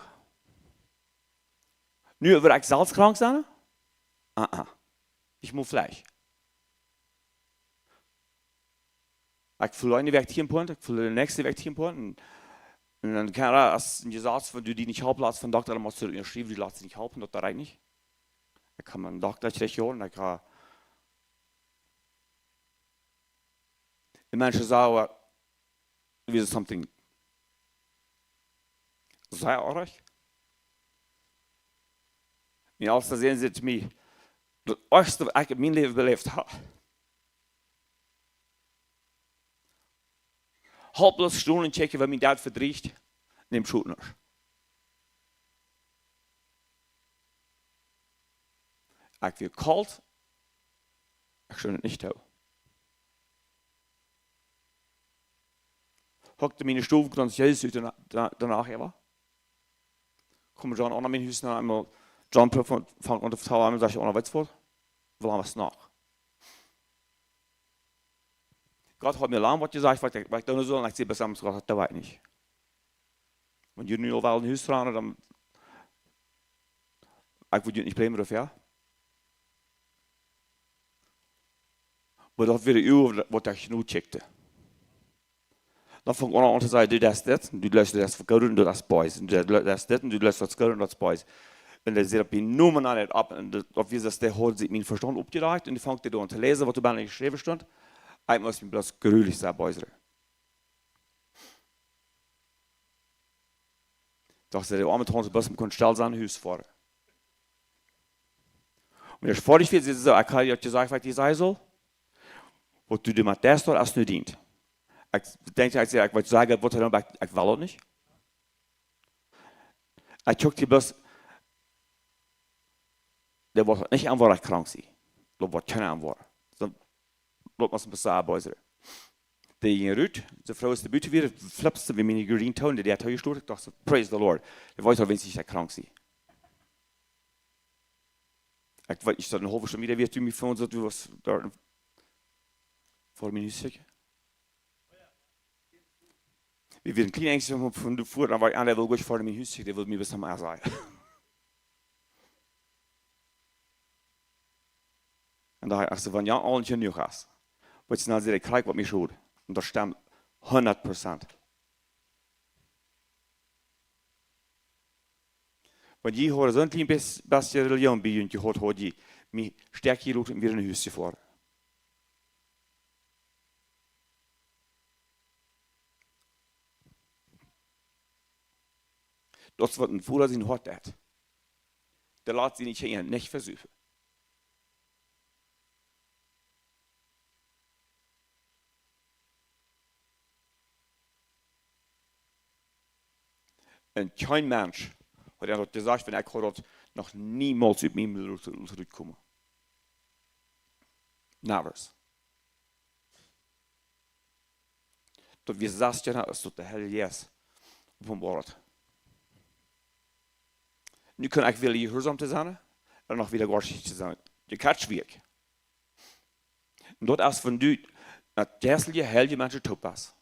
Nu woa ekj selfst krank sennen? Ah, ah. Ekj mott veleicht. Ekj foa eene Wäakj tieen Punt, ekj foa de näakjste Wäakj tieen Punt. Un, un dan kaun daut aus een Jesaz, wan du die nich halpen latst von Dokta, dan motst du unjaschriewen, du latst die nich halpen, daut, daut rieekjt nich. Ekj kaun mien Dokta kjrieen, un ekj kaun, de Menschen sajen, "Wie is something?" Sea oajch. Mien Eltsta säden see to mie, daut oajchste, waut ekj en mien Läwen beläft hab. Halploos stonen un kjikjen, woo mien Dad vedrieecht, nemt Schut nich. Ekj wia kolt, ekj kunn nich too. Hock mie enne Stow, kunn Jesus ut doano, doano äwa. Kjeem John aun mien Hus, no eemol John fangt aun to vetalen, un sajcht, "Aun, weetst waut? Wie haben daut noch." Gott haud mie lang waut jesajcht, waut ekj, waut ekj doonen sull, un ekj säd, "Best du, Gott, daut weet ekj nich." Wan jie nu aul wellen Hus veendren, dan, ekj wudd junt nich blämen doafäa. Oba daut wia de Uhr, waut ekj nu kjikjt. Dan funk eena aun to sajen, "Du deist dit, un du deist, du deist goot, un du deist bös, un du deist dit, un du deist daut goot, un daut bös." Un dee säd, "Opp dee Nomen aun daut opp." Un daut, daut wia, daut dee haud sikj mien Vestaunt oppjeräacht, un dee funk dee doa aun to läsen, waut doa benne jeschräwen stunt. Ekj must mie bloos grulich sea bös. Docht see, de oame Taunt, best du, kunn stell sennen, Hus foaren. Un aus ekj foadich wia, säd see soo, "Ekj hab die jesajcht, waut ekj die sajen sull. Waut du doamet deist, daut es nu dient." Ekj denkj, ekj säd, "Ekj weet, saj waut, dan, oba ekj, ekj well daut nich." Ekj kjikj die bloos, dee wull nich aunwoaren, daut ekj krank sie. Daut wull kjeena aunwoaren. Soo, daut wia een bät bös. Dee jinkj rut, soo froh aus dee buten wia, flippst du, wia miene Gardien too, un dee haud toojestonen. Ekj docht soo, "Praise the Lord. Dee weet aul, wan ekj krank sie." Ekj weet nich, daut eene haulwe Stund wieda wia, aus mien Phone soo, du wieescht doa ver mien Hus secha. Wie wieren een kjlien Enjstje von, von doa ver, dan wia ekj aun, dee wull goanich ver mien Hus secha, dee wull mie waut aun sajen. Un dan ekj soo, "Wan je aul nich jenuach hast." Waut ekj nu säd, ekj kjrieech waut mie schult. Un daut stemt hundat Prozent. Wan jie hauden soon kjlien bät, bät Religion bie junt jehaut, hauden jie mie stoakj jeloten un wada no Hus jefoaren. Daut es waut een Voda sien Hoat deit. Dee lat siene Kjinja nich vesupen. Un kjeen Mensch haud am daut jesajcht, wan ekj haud daut noch niemols ut mien Mul rut, rut, rutjekomen. Never. Daut wia sas Joa, aus daut de Herr Jesus openboat. Nu kunn ekj wellen jehuarsom to sennen, un noch wieda goa to sennen. De Kjatsch wia ekj. Un daut es, wan du met jeistelje, heilje Menschen toop best.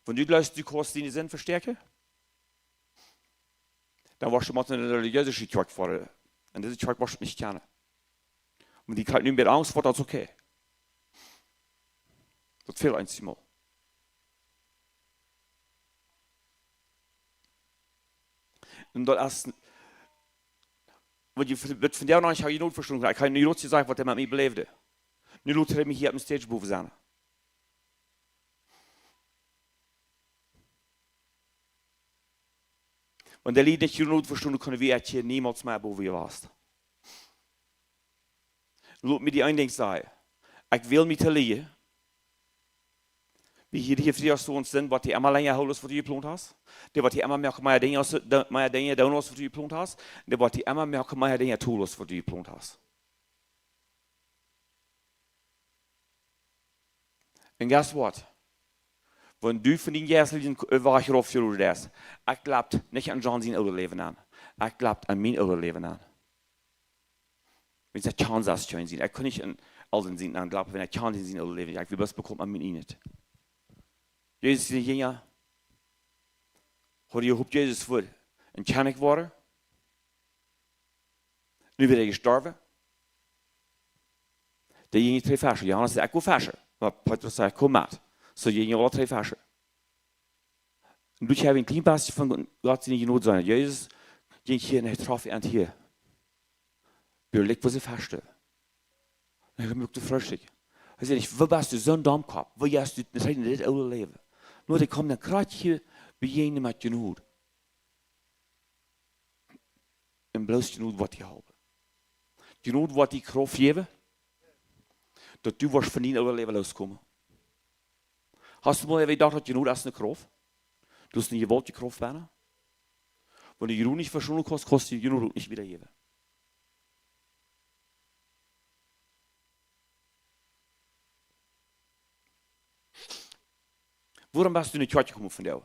Wan du jleefst, du kaust diene Sind vestäakjen, dan woascht du mau no eene relijeese Kjoakj foaren. Un dise Kjoakj woascht du nich kjanen. Wan die krakjt nu met Angst woat, daut es okay. Daut fält eenjemol. Un daut es, waut ekj von, waut von dee noch nich hab, jenoot vestonen. Ekj hab jenoot jesajcht, waut hee met mie beläwd. Nu lot hee mie hia opp dän Stage bowen sennen. Wan dee Lied nich jenoot vestonen, kunnen wie hia niemols mea bowen jewast. Lot mie die een Dinkj sajen. Ekj well mie to lieren. Wie hia, hia Friedach soo sent, woat die emma lenja hoolen aus waut du jeplont hast. Dee woat die emma mea, mea Dinja, aus, de-, mea Dinja doonen aus waut du jeplont hast. Dee woat die emma mea, mea Dinja toolen aus waut du jeplont hast. And guess what? Wan du von dän jeisteljen K-, Wajch rauf jeroden best, ekj jleew nich aun John sien oolet Läwen aun. Ekj jleew aun mien oolet Läwen aun. Wan ekj kaun daut kjennen seenen. Ekj kaun nich aun aul dän sien aun jleewen, wan ekj kaun dän sien oolet Läwen. Ekj well bloos bekomen aun mien ieejnet. Jesus siene Jinja, haud jie hop Jesus wia een Kjennich jeworden. Nu wia hee jestorwen. Dee jinkj trigj feschen. Johanes säd: "Ekj go feschen." Oba Petrus säd: "Komm met." Soo jinkj aule trigj feschen. Un doa hab wie een kjlien bät von Gott siene Jnod jeseenen. Jesus jinkj hia un hee trof an hia. Bie Likj wia see feschen. Un hee muak de Freestikj. Hee säd: "Ekj, woo best du soon Dommkopp? Woo hast du nich dit oolet Läwen?" Nu, dee kjemt dan krakjt hia bie june met Jnod. Un bloos Jnod woat die halpen. Jnod woat die Krauft jäwen, daut du woascht von dien oolet Läwen loskomen. Hast du mol jedocht, daut Jnod es eene Krauft? Daut es eene jewaultje Krauft bie die. Wan du Jnod nich vestonen kaust, kaust du Jnod uk nich wiedajäwen. Wuarom best du nich no Kjoakj jekomen vondoag?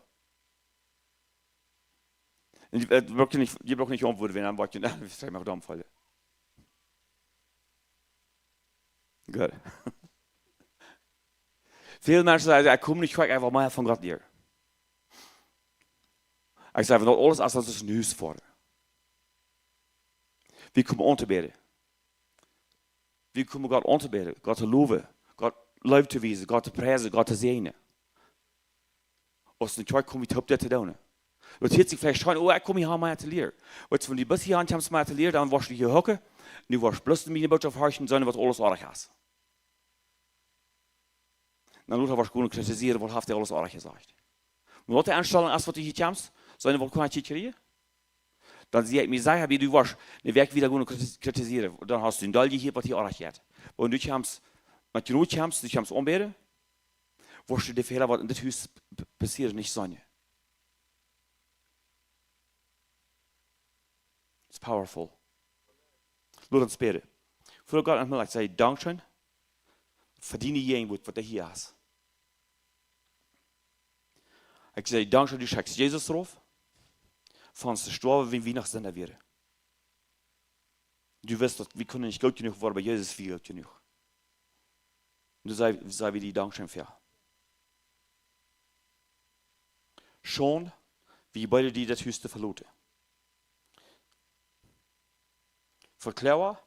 Un jie, äh, brukt nich, jie brukt nich auntwuaden, wan dan woat jie, dan, wie saj mau, dan faulen. Goot. Väle Menschen sajen: "Ekj kom nich, ekj well mea von Gott lieren." Ekj saj: "Wan daut aules es, daut es een Hus fa die." Wie komen aun to bäden. Wie komen Gott aun to bäden, Gott to lowen, Gott Leew to wiesen, Gott to priesen, Gott to säajnen. Aus eene Kjoakj kom wie toop dit to doonen. Daut hieet sikj veleicht scheen: "Oh, ekj kom hia mea to lieren." Weetst, wan du best hia aun kjemst mea to lieren, dan woascht du hia hocken. Du woascht bloos miene Bootschoft horchen, seenen, waut aules oajch es. Dan lot hee waut gonen kritisieren, waut haft hee aules oajch jesajcht. Wan daut de Enstalunk es, waut du hia kjemst, seenen, waut kaun ekj hia kjrieen? Dan sie ekj mie secha, wan du woascht eene Wäakj wieda gonen kritis-, kritisieren, dan hast du een Deel hia, waut hia oajch jeit. Wan du kjemst, met Jnod kjemst, du kjemst aunbäden, woascht du de Fäla, waut en dit Hus p-, p-, passieren, nich seenen. It's powerful. Lot ons bäden. Voda Gott, ekj well die sajen: Dankscheen fa diene Jäajenwoat, waut hia es. Ekj saj: Dankscheen, du schekjst Jesus rauf, fa ons to stoawen, wan wie noch Sinda wieren. Du wist, daut wie kunnen nich goot jenuach woaren, oba Jesus wia goot jenuach. Un doa saj, saj wie die Dankscheen fa. Scheen, wie beide die daut Hus to veloten. Fa Klauda,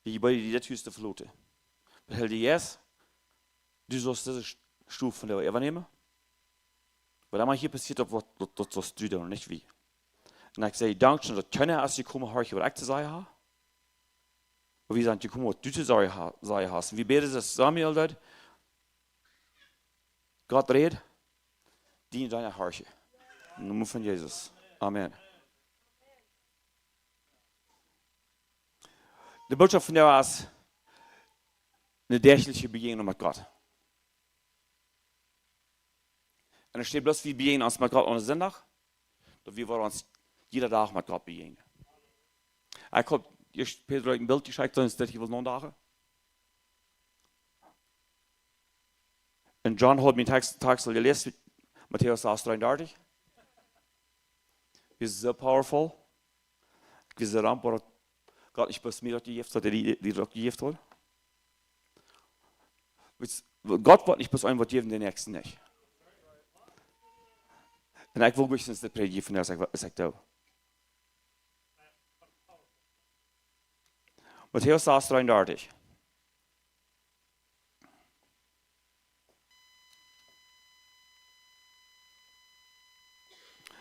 wie beide die daut Hus to veloten. Oba Heilja Jeist, du saust dise St-, Stow vondoag äwanämen. Waut emma hia passieet, daut woat, daut, daut saust du doonen, nich wie. Un ekj saj: Dankscheen, daut kjeena es jekomen, horchen, waut ekj to sajen hab. Oba wie sent jekomen, waut du to sajen ha-, sajen hast. Un wie bäden, soo aus Samuel deed: Gott, räd, diene Deena horchen. Em Nomen von Jesus. Amen. De Bootschoft vondoag es eene däachliche Bejäajnunk met Gott. Un doa steit bloos, wie bejäajnen ons met Gott aun Sindach, daut wie woaren ons jieda Dach met Gott bejäajnen. Ekj hab ieescht Petrus een Bilt jeschekjt, dan es daut hia woll noch een Dach. Un John haud mien Tekjst, Tekjst aul jeläst, Matäus sas dreeundartich. Wie soo powerful. Ekj wia soo dankboa, daut Gott nich bloos mie daut jejäft haud, daut hee die, die daut jejäft haud. Weetst, Gott woat nich bloos eenen waut jäwen, dän näakjsten nich. Un ekj well wenigstens de Prädicht von, aus ekj, aus ekj doo. Matäus sas dreeundartich.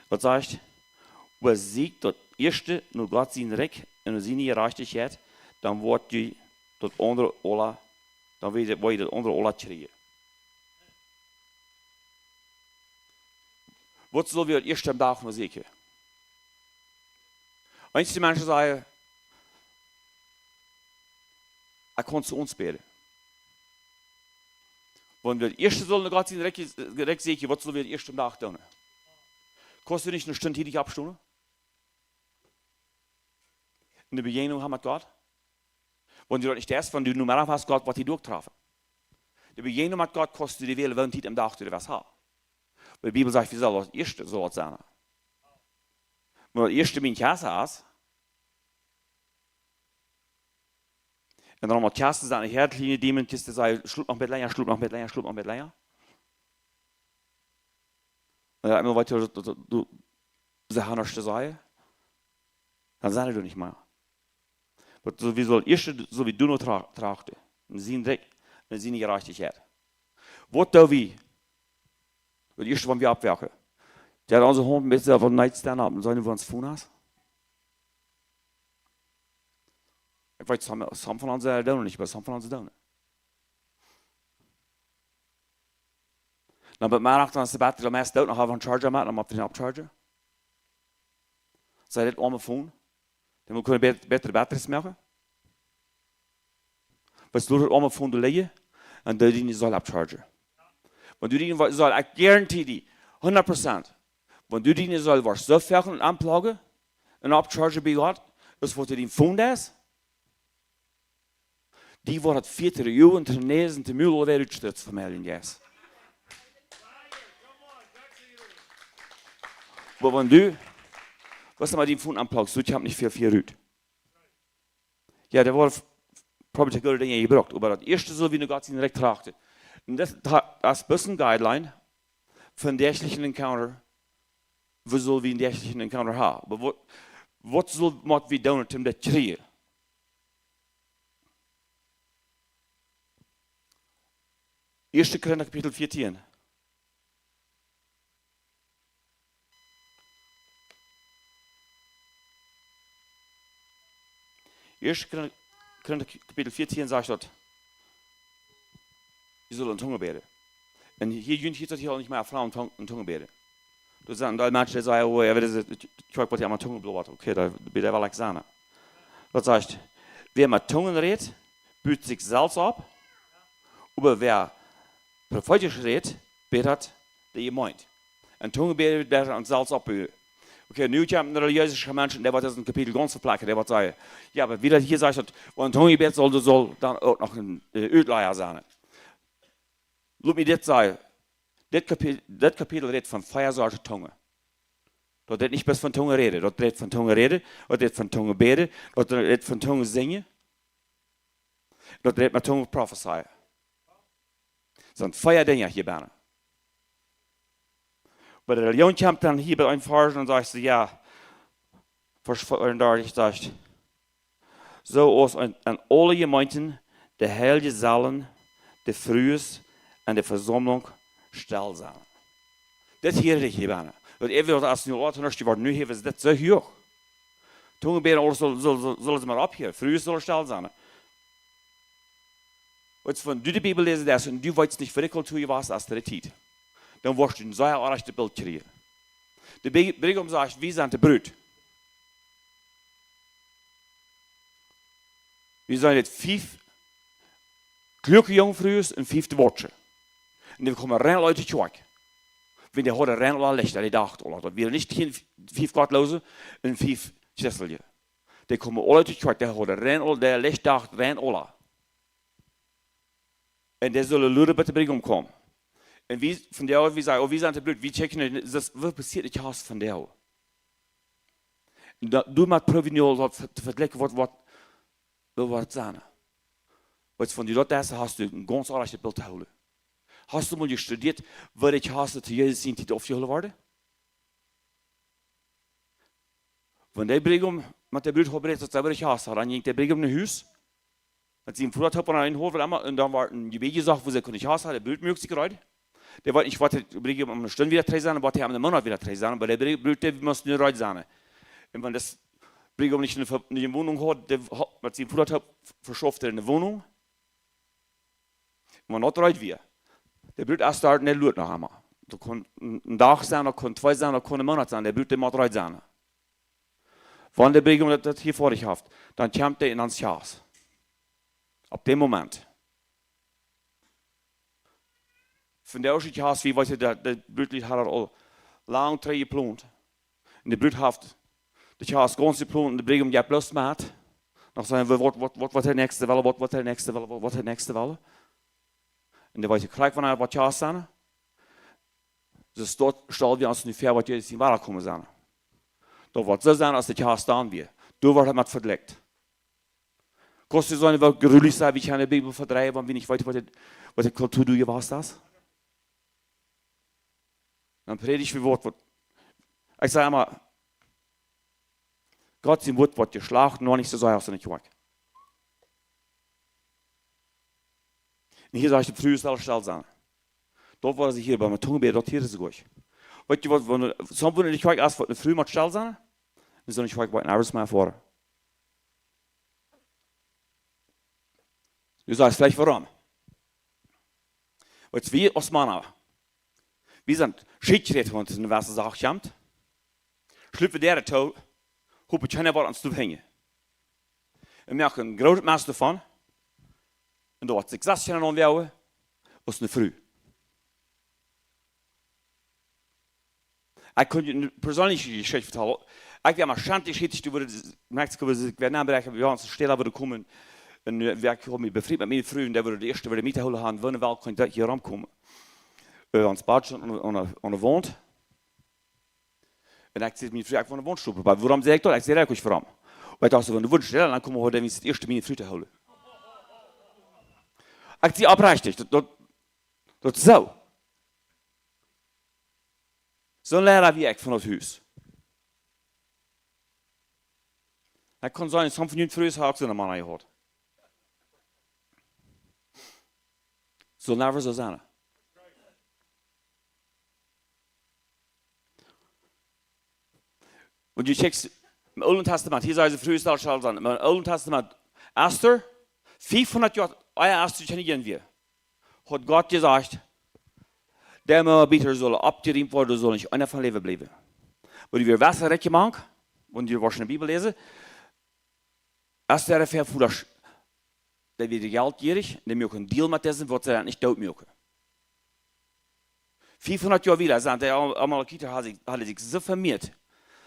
Daut sajcht: "Oba sieekjt daut ieeschte no Gott sien Rikj un no siene Jerajchtichkjeit, dan woat junt daut aundre aula, dan woa jie, woa jie daut aundre aula kjrieen." Waut sell wie daut ieeschte aum Dach no sieekjen? Eenje Menschen sajen: "Ekj kaun to ons bäden." Wan wie daut ieeschte sellen no Gott sien Rikj, Rikj sieekjen, waut sell wie daut ieeschte aum Dach doonen? Kaust du nich eene Stund tiedich oppstonen? Eene Bejäajnunk haben met Gott? Wan du daut nich deist, wan du nu mea hast, Gott woat die derchtrafen. De Bejäajnunk met Gott kaust du die wälen, woo väl Tiet aum Dach du doa west haben. Oba de Bibel sajcht, wie sellen daut ieeschte soo waut sennen. Wan daut ieeschte mien Kjast es, un dan mott Kjast sennen, een Hoat, kjliene Dämon, Kjast, dee sajcht: "Schlop noch een bät lenja, schlop noch een bät lenja, schlop noch een bät lenja." Un dan emol weetst du, du, du, du, see haben nuscht to sajen. Dan sent dee doa nich mea. Oba soo, wie sellen ieescht, soo wie du noch tra-, trachten. En sien Rikj, en siene Jerajchtichkjeit. Waut doo wie? Daut ieeschte, wan wie oppwaken. Dee haft onse Haunt met selfst von night stand up un sent wie ons Phone aus. Ekj weet, some, some von ons, äh, doonen nich, oba some von ons doonen. Dan bie mie achteren aus de Batterie daut meist doot, dan haben wie een Charger met, dan motten wie dän oppchargen. Saj, dit oame Phone, dee mott kjennen bät-, bätre Batteries moaken. Waut es daut oame Phone doa lijen? Un doo dee nich soo oppchargen. Wan du dee nich soo, ekj guarantee die, hundat Prozent. Wan du dee nich soo woascht soo foaken aunpluggen un oppchargen bie Gott, es waut du dän Phone deist. Dee woat daut vieetich Joa un to näsen, to Mul, aul wada utstutzen, Famielje, yes. Oba wan du, waut es met dän Phone aunplugst, du, ekj hab nich väl, väl rut. Jo, dee woat probably to goode Dinja jebrukt, oba daut ieeschte sell wie no Gott sien Rikj trachten. Un daut, daut es bloos eene Guideline fa een däachlichen Encounter. Woo sell wie een däachlichen Encounter haben? Oba waut, waut sell, mott wie doonen, om daut to kjrieen? Ieeschte Korinta Kapitel vieetieen. Ieeschte Korin-, Korinta Kapitel vieetieen sajcht daut, wie sellen en Tungen bäden. Un hia, junt hia daut hia aul nich mea, Froen en Tung-, en Tungen bäden. Doa sent een Deel Menschen, dee sajen: "Oh jo, waut es daut? Ekj woa hia met Tungen bläden." Okay, doa, bie dee well ekj sennen. Daut sajcht: "Wäa met Tungen rät, but sikj selfst opp, oba wäa profeetisch rät, bät de Jemeent." En Tungen bäden, bät ons selfst opp. Okay, nu kjemt een relijeesa Mensch, dee woat dit Kapitel gaunz veplekjen, dee woat sajen: "Jo, oba woo daut hia sajcht, daut wan en Tungen jebät woat, sell dan uk noch een, äh, Utleja sennen." Lot mie dit sajen. Dit Kapi-, dit Kapitel rät von vea Sorten Tungen. Daut rät nich bloos von Tungen räden, daut rät von Tungen räden, daut rät von Tungen bäden, daut rät von Tungen sinjen, daut rät met Tungen profezeien. Daut sent vea Dinja hia bennen. Oba de Relijoon kjemt dan hia bie een Varsch un sajcht see, jo, Varsch veeaundartich sajcht: "Soo aus en, en aule Jemeenten de Heilje sellen de Frues en de Vesaumlunk stell sennen." Dit hia rät hia bennen. Daut äwa daut aus nu aulsoo nich jeworden, nu hia es dit soo huach. Tungen bäden, aules sell, sell, sell, sell see mau opphieren. Frues sellen stell sennen. Weetst, wan du de Bibel läsen deist un du weetst nich, woo de Kultua wia aus de Tiet, dan woascht du een sea orrajchtet Bilt kjrieen. De Bi-, Brädja sajcht, wie sent de Brut. Wie sent dit? Fief kluake Junkfrues un fief dwausje. Un dee komen rein ut de Kjoakj. Wan dee hauden rein aula Licht, dee dochten aula, daut wieren nich kjeen fief Gottloose un fief Christelje. Dee komen aula ut de Kjoakj, dee hauden rein aula, dee Licht docht rein aula. Un dee sellen luaren bat de Brädja kjemt. Un wie, von doa, wie sajen, oh, wie sent de Brut, wie checken, daut, waut passieet de Kjoakj von doa? Un daut, doamet proow wie nu aul waut ve-, to vejlikjen, waut, waut, waut woat sennen. Weetst, wan du daut deist, hast du een gaunz aundaschet Bilt to hoolen. Hast du mol jestudieet, woo de Kjast to Jesus siene Tiet aufjehoolen worden? Wan de Briegaum met de Brut haud berät, daut see wada Kjast hauden, dan jinkj de Briegaum no Hus. Met sien Voda toop un een Hool emma, un dan wort een Jebäd jesajcht, woo see kunnen Kjast haben, de Brut muak sikj reed. Dee wist nich, waut de Briegaum aum Stund wada trigj sennen, waut hee aum Moonat wada trigj sennen, oba de Brut, dee must nu reed sennen. Un wan de Briegaum nich eene, eene Wonunk haud, dee haud met sien Voda toop veschauft hee eene Wonunk. Wan daut reed wia, de Brut es doa nich, luat noch emma. Daut kunn een, een Dach sennen, daut kunn twee sennen, daut kunn een Moonat sennen, de Brut, dee mott reed sennen. Wan de Briegaum daut, daut hia foadich haft, dan kjemt hee en ons Kjast. Opp dän Moment. Von de ieeschte Kjast, wie weeten, daut de Brutlied haud daut aul lang trigj jeplont. Un de Brut haft de Kjast gaunz jeplont un de Briegaum jeit bloos met. Noch sajen wie, waut, waut, waut, waut de näakjste well, waut, waut de näakjste well, waut, waut de näakjste well. Un dan weet hee krakjt, wanea waut Kjast sennen. Soo daut stal wie ons nu väa, waut Jesus sien Wadakomen sennen. Daut woat soo sennen, aus de Kjast dan wia. Doa woat hee met vejlikjt. Kaust du seenen, woo grulich see, wie kjennen de Bibel vedreien, wan wie nich weeten, waut de, waut de Kultua doa jewast es? Dan prädj wie Wort, waut, ekj saj emma, Gott sien Wort woat jeschlacht, noch nich soo sea aus enne Kjoakj. Un hia sajcht de Fru, saul stell sennen. Daut, waut see hia bie mie Tung bie, daut hia es goot. Weetst du waut, wan, soms enne Kjoakj es, waut eene Fru mott stell sennen, dan es enne Kjoakj waut aundret mea ver. Du sajchst veleicht, wuarom? Weetst, wie aus Mana, wie sent Schietjräd, wan et to eene jewesse Sach kjemt. Schloten wie de Däa too, hopen kjeena woat ons tohenjen. Un moaken een grootet Mess doavon. Un daut woat sikj sest Joa aunwäajen aus eene Fru. Ekj kaun junt eene perseenelje Jeschicht vetalen. Ekj wia mau schauntich, schauntich, doa wia, Mexiko, wia, ekj wia nabräakjen, wie ons Städa wudden komen. Un, äh, wie, ekj haud mie befriet met miene Fru, un dee wia de ieeschte, wia de Miete holen haben, woo enne Welt kunn ekj daut hia romkomen. Äh, ons Bad aun, aun, aun de Waunt. Un ekj säd, miene Fru, ekj well eene Wauntstow, oba wuarom saj ekj daut? Ekj säd, ekj wull wuarom. Oba ekj docht, wan de Waunt stell, dan komen wie, dan es daut ieeschte miene Fru to holen. Ekj sie oprechtich, daut, daut, daut es soo. Soon Liera wia ekj von daut Hus. Ekj kaun sajen, sommje von junt Frues haben uk soone Mana jehaut. Saul never soo sennen. Wan du checkst, em Oolen Tastament, hia sajcht de Fru, saul stell sennen. Em Oolen Tastament, Esta, fiefhundat Joa, ea Esta Kjennidin wia, haud Gott jesajcht, de Moabita sellen oppjerieemt woaren, doa saul nich eena von läwen bliewen. Oba dee wia waut rikj jemoakt, wan du woascht enne Bibel läsen, Esta äa Väavoda, dee wia jeldjierich, dee muak een Deal met disen, waut see nich doot muaken. Fiefhundat Joa wieda sent de Am-, Amalekita hauden sikj, hauden sikj soo vemieet,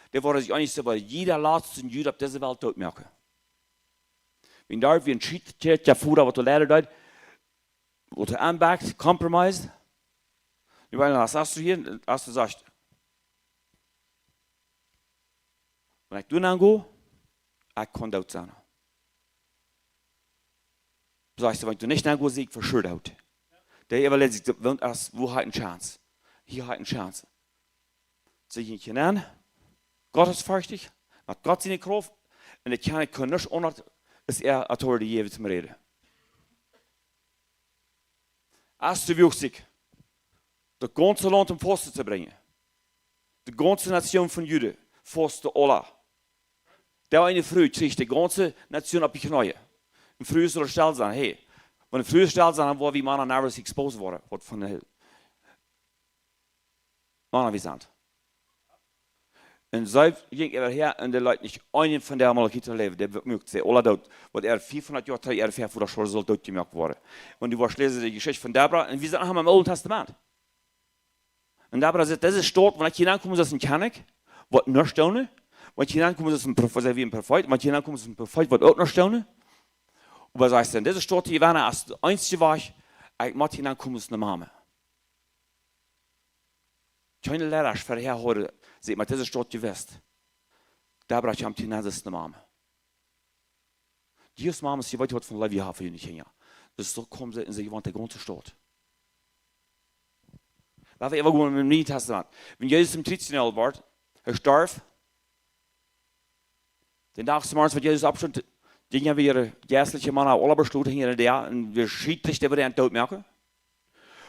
dee wudden sikj eejentlich soo bie jieda latsten Jud opp dise Welt doot muaken. Wan doa wia een Schietjräd, Voda, waut doa leiden deed, waut doa aunbakjt, compromised. Nu, wan, aus, aus du hia, aus du sajchst, wan ekj doa nenn go, ekj kaun doot sennen. Sajchst du, wan ekj doa nich nenn go, sie ekj for sure doot. Dee äwaläd sikj, daut, wan, aus, woo ha ekj eene Chance? Hia ha ekj eene Chance. See jinkj hia nenn, gottesferchtich, met Gott siene Krauft, un ekj kaun, ekj kaun nuscht aundasch aus äa Authority jäwen toom räden. Esta wuag sikj, daut gaunze Launt em Fausten to brinjen. De gaunze Nation von Juden faust aula. Dee eene Fru kjrieech de gaunze Nation opp de Kjneeen. Eene Fru saul stell sennen, hey. Wan eene Fru stell sennen, dan woa wie Mana never exposed woaren, waut von de Mana wie sent. Un see jinkj äwa häa un dee leet nich eenen von de Amalekita läwen, dee muak see aula doot. Waut äa fiefhundat Joa trigj äa Väavoda sult doot jemoakt woaren. Un du woascht läsen de Jeschicht von Debora, un wie sent noch em Oolen Tastament. Un Debora sajcht, dise Staut, wan ekj hia nenn kom aus een Kjennich, waut nuscht doonen, wan ekj hia nenn kom aus een Profeet, saj wie een Profeet, wan ekj hia nenn kom aus een Profeet, waut uk nuscht doonen. Oba sajchst du, dise Staut hia, wan aus de eensje Wajch, ekj mott hia nenn komen aus eene Mame. Kjeene Liera es verhäa haud sikj met dise Staut jewast. Debora kjemt hia nenn aus eene Mame. Dee es Mames, dee weeten, waut von Leew jie haben fa june Kjinja. Daut es doch kaum, säden see, jewoat de gaunze Staut. Lot wie äwa gonen em Nieen Tastament. Wan Jesus em Kjriez jenagelt wort, hee storf, dän Dach zemorjes, aus Jesus oppstunt, jinjen wada jeistliche Mana aula beschloten, hinja de Däa, un wia schietlich, dee wudden am doot moaken.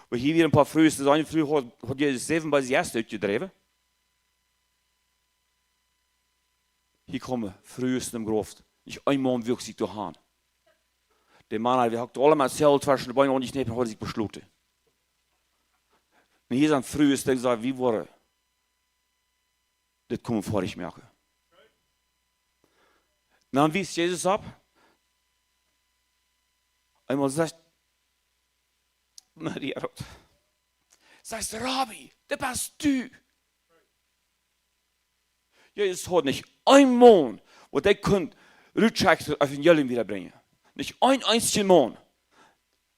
Oba hia wieren een poa Frues, dee eene Fru haud, haud Jesus säwen bie sikj doot jedräwen. Hia kjeemen Frues em Grauf. Nich een Maun wuak sikj doa han. De Mana, dee hauden aula met Seel tweschen de Been aunjekjneepen, hauden sikj beschloten. Un hia sent Frues, dee sajen, wie woaren dit komen foadich moaken. Dan wiest Jesus opp. Eemol sajcht Maria doa. Sajcht: Rabbi, dit best du. Jesus haud nich een Maun, waut hee kunn rutschekjen, daut Evangelium wiedabrinjen. Nich een eensja Maun.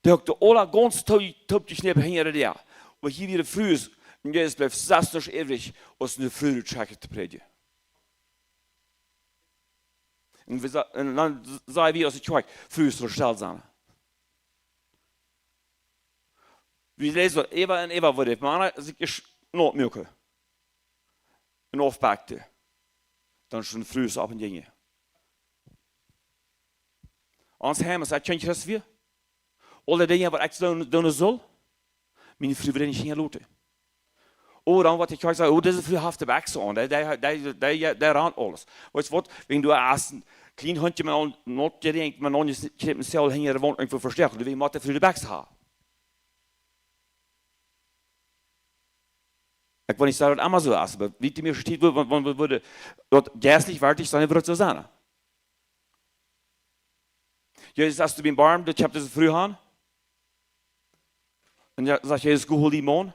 Dee haud de aula gaunz to-, toopjekjneept hinja de Däa. Oba hia wieren Frues, un Jesus bleef selfst nich äwrich, aus eene Fru rutschekjen to prädjen. Un wie sa-, un dan s-, saj wie aus de Kjoakj, Frues sellen stell sennen. Wie läsen daut, äwa un äwa wudden de Mana sikj jesch-, notmuaken. Un aufbakten. Dan stunden Frues opp un jinjen. Ons Heim, aus ekj kjeen Christ wia, aule Dinja, waut ekj doonen, doonen sull, miene Fru wia nich hinjaloten. Oh, dan waut ekj kjeen saj, oh, dise Fru haft de Bekjsen aun, dee, dee, dee, dee, dee rant aules. Weetst waut, wan du aus een kjlien Hundje met een notjerenkjt, met een notjekjneepet Seel hinja de Waunt irjentwua vestoakjst, dan mott de Fru de Bekjsen haben. Ekj well nich sajen, daut emma soo es, oba wie de mieeschte Tiet, wan, wan, wan, wan daut jeistlich werkjlich sent, woat daut soo sennen. Jesus, aus du biem Boom, daut kjemt dise Fru aun. Un dan sajcht Jesus: "Go, hol dien Maun."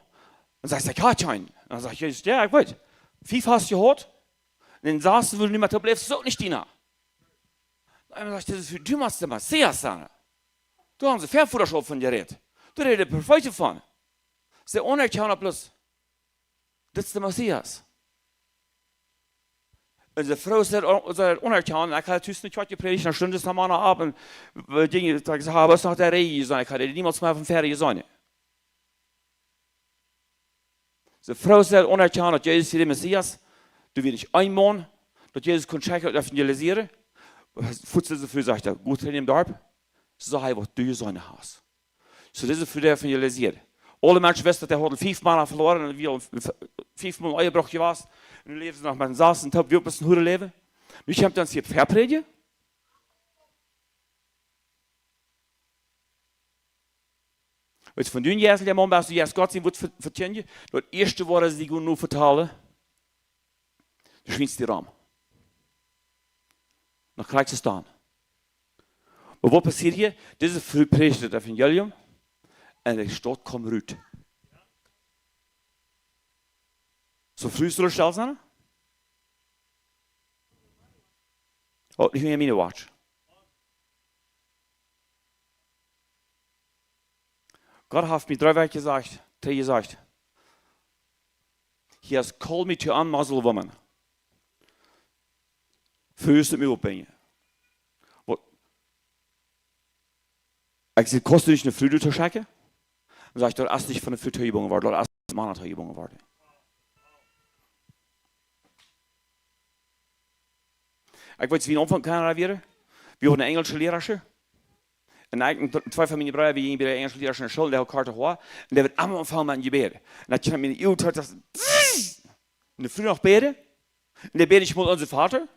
Un sajcht see: "Ekj hab kjeenen." Un dan sajcht Jesus: "Jo, ekj weet. Fief hast jehaut. Un dän sassten, wua du nich mea toop läfst, es uk nich diena." Un dan sajcht Jesus: "Du motst de Messias sennen. Doa haben see Väavodasch aul von jerät. Doa räden de Profeeten von." See aunerkjanen bloos: "Dit es de Messias." Un de Fru sajcht, sajcht aunerkjanen, ekj haud tus ne Kjoakj jeprädicht, dan stunden see Mana opp un, äh, jinjen, daut see haben noch de Reaj jeseenen, ekj haud dee niemols mea von wiet jeseenen. De Fru sajcht aunerkjanen, daut Jesus hia de Messias, doa wia nich een Maun, daut Jesus kunn schekjen un evangelisieren. Fuaz de Fru sajcht: "Go trigj em Darp, saj waut du jeseenen hast." Soo, dise Fru evangelisiert. Aule Menschen wisten, daut hee haud fief Mana veloaren un wia aul f-, fief Mol enjebrocht jewast. Un nu läft see noch met een sassten toop, wia uk een Hurenläwen. Nu kjemt hee ons hia veprädjen. Weetst, wan du een jeistlicha Maun best, du jeist Gott sien Wuat ve-, vekjindjen, daut ieeschte, waut see die gonen vetalen, de Schwienste rom. Noch krakjt soo staun. Oba waut passieet hia? Dise Fru prädicht daut Evangelium un de Staut kjemt rut. Soo Frues sellen stell sennen? Oh, nich mea miene Watch. Gott haft mie dree Wäakj jesajcht, dree jesajcht: "He has called me to unmuzzle women." Frues sent mie oppbrinjen. Waut? Ekj saj: "Kaust du nich ne Fru doa schekjen?" Dan sajcht hee: "Daut es nich von ne Fru toojebungen worden, daut es von Mana toojebungen worden." Ekj weet, aus wie aunfangen kjennen, wia, wie hauden ne enjelsche Lierarsche. Un ekj un twee von miene Breeda, wie jinjen bie de enjelsche Lierarsche enne School, un dee haud korte Hoa. Un dee wudd emma aunfangen met een Jebäd. Un daut kjeem mie enne Uagen, daut es, ne Fru noch bäden. Un dee bäd nich mol: "Onsen Vater."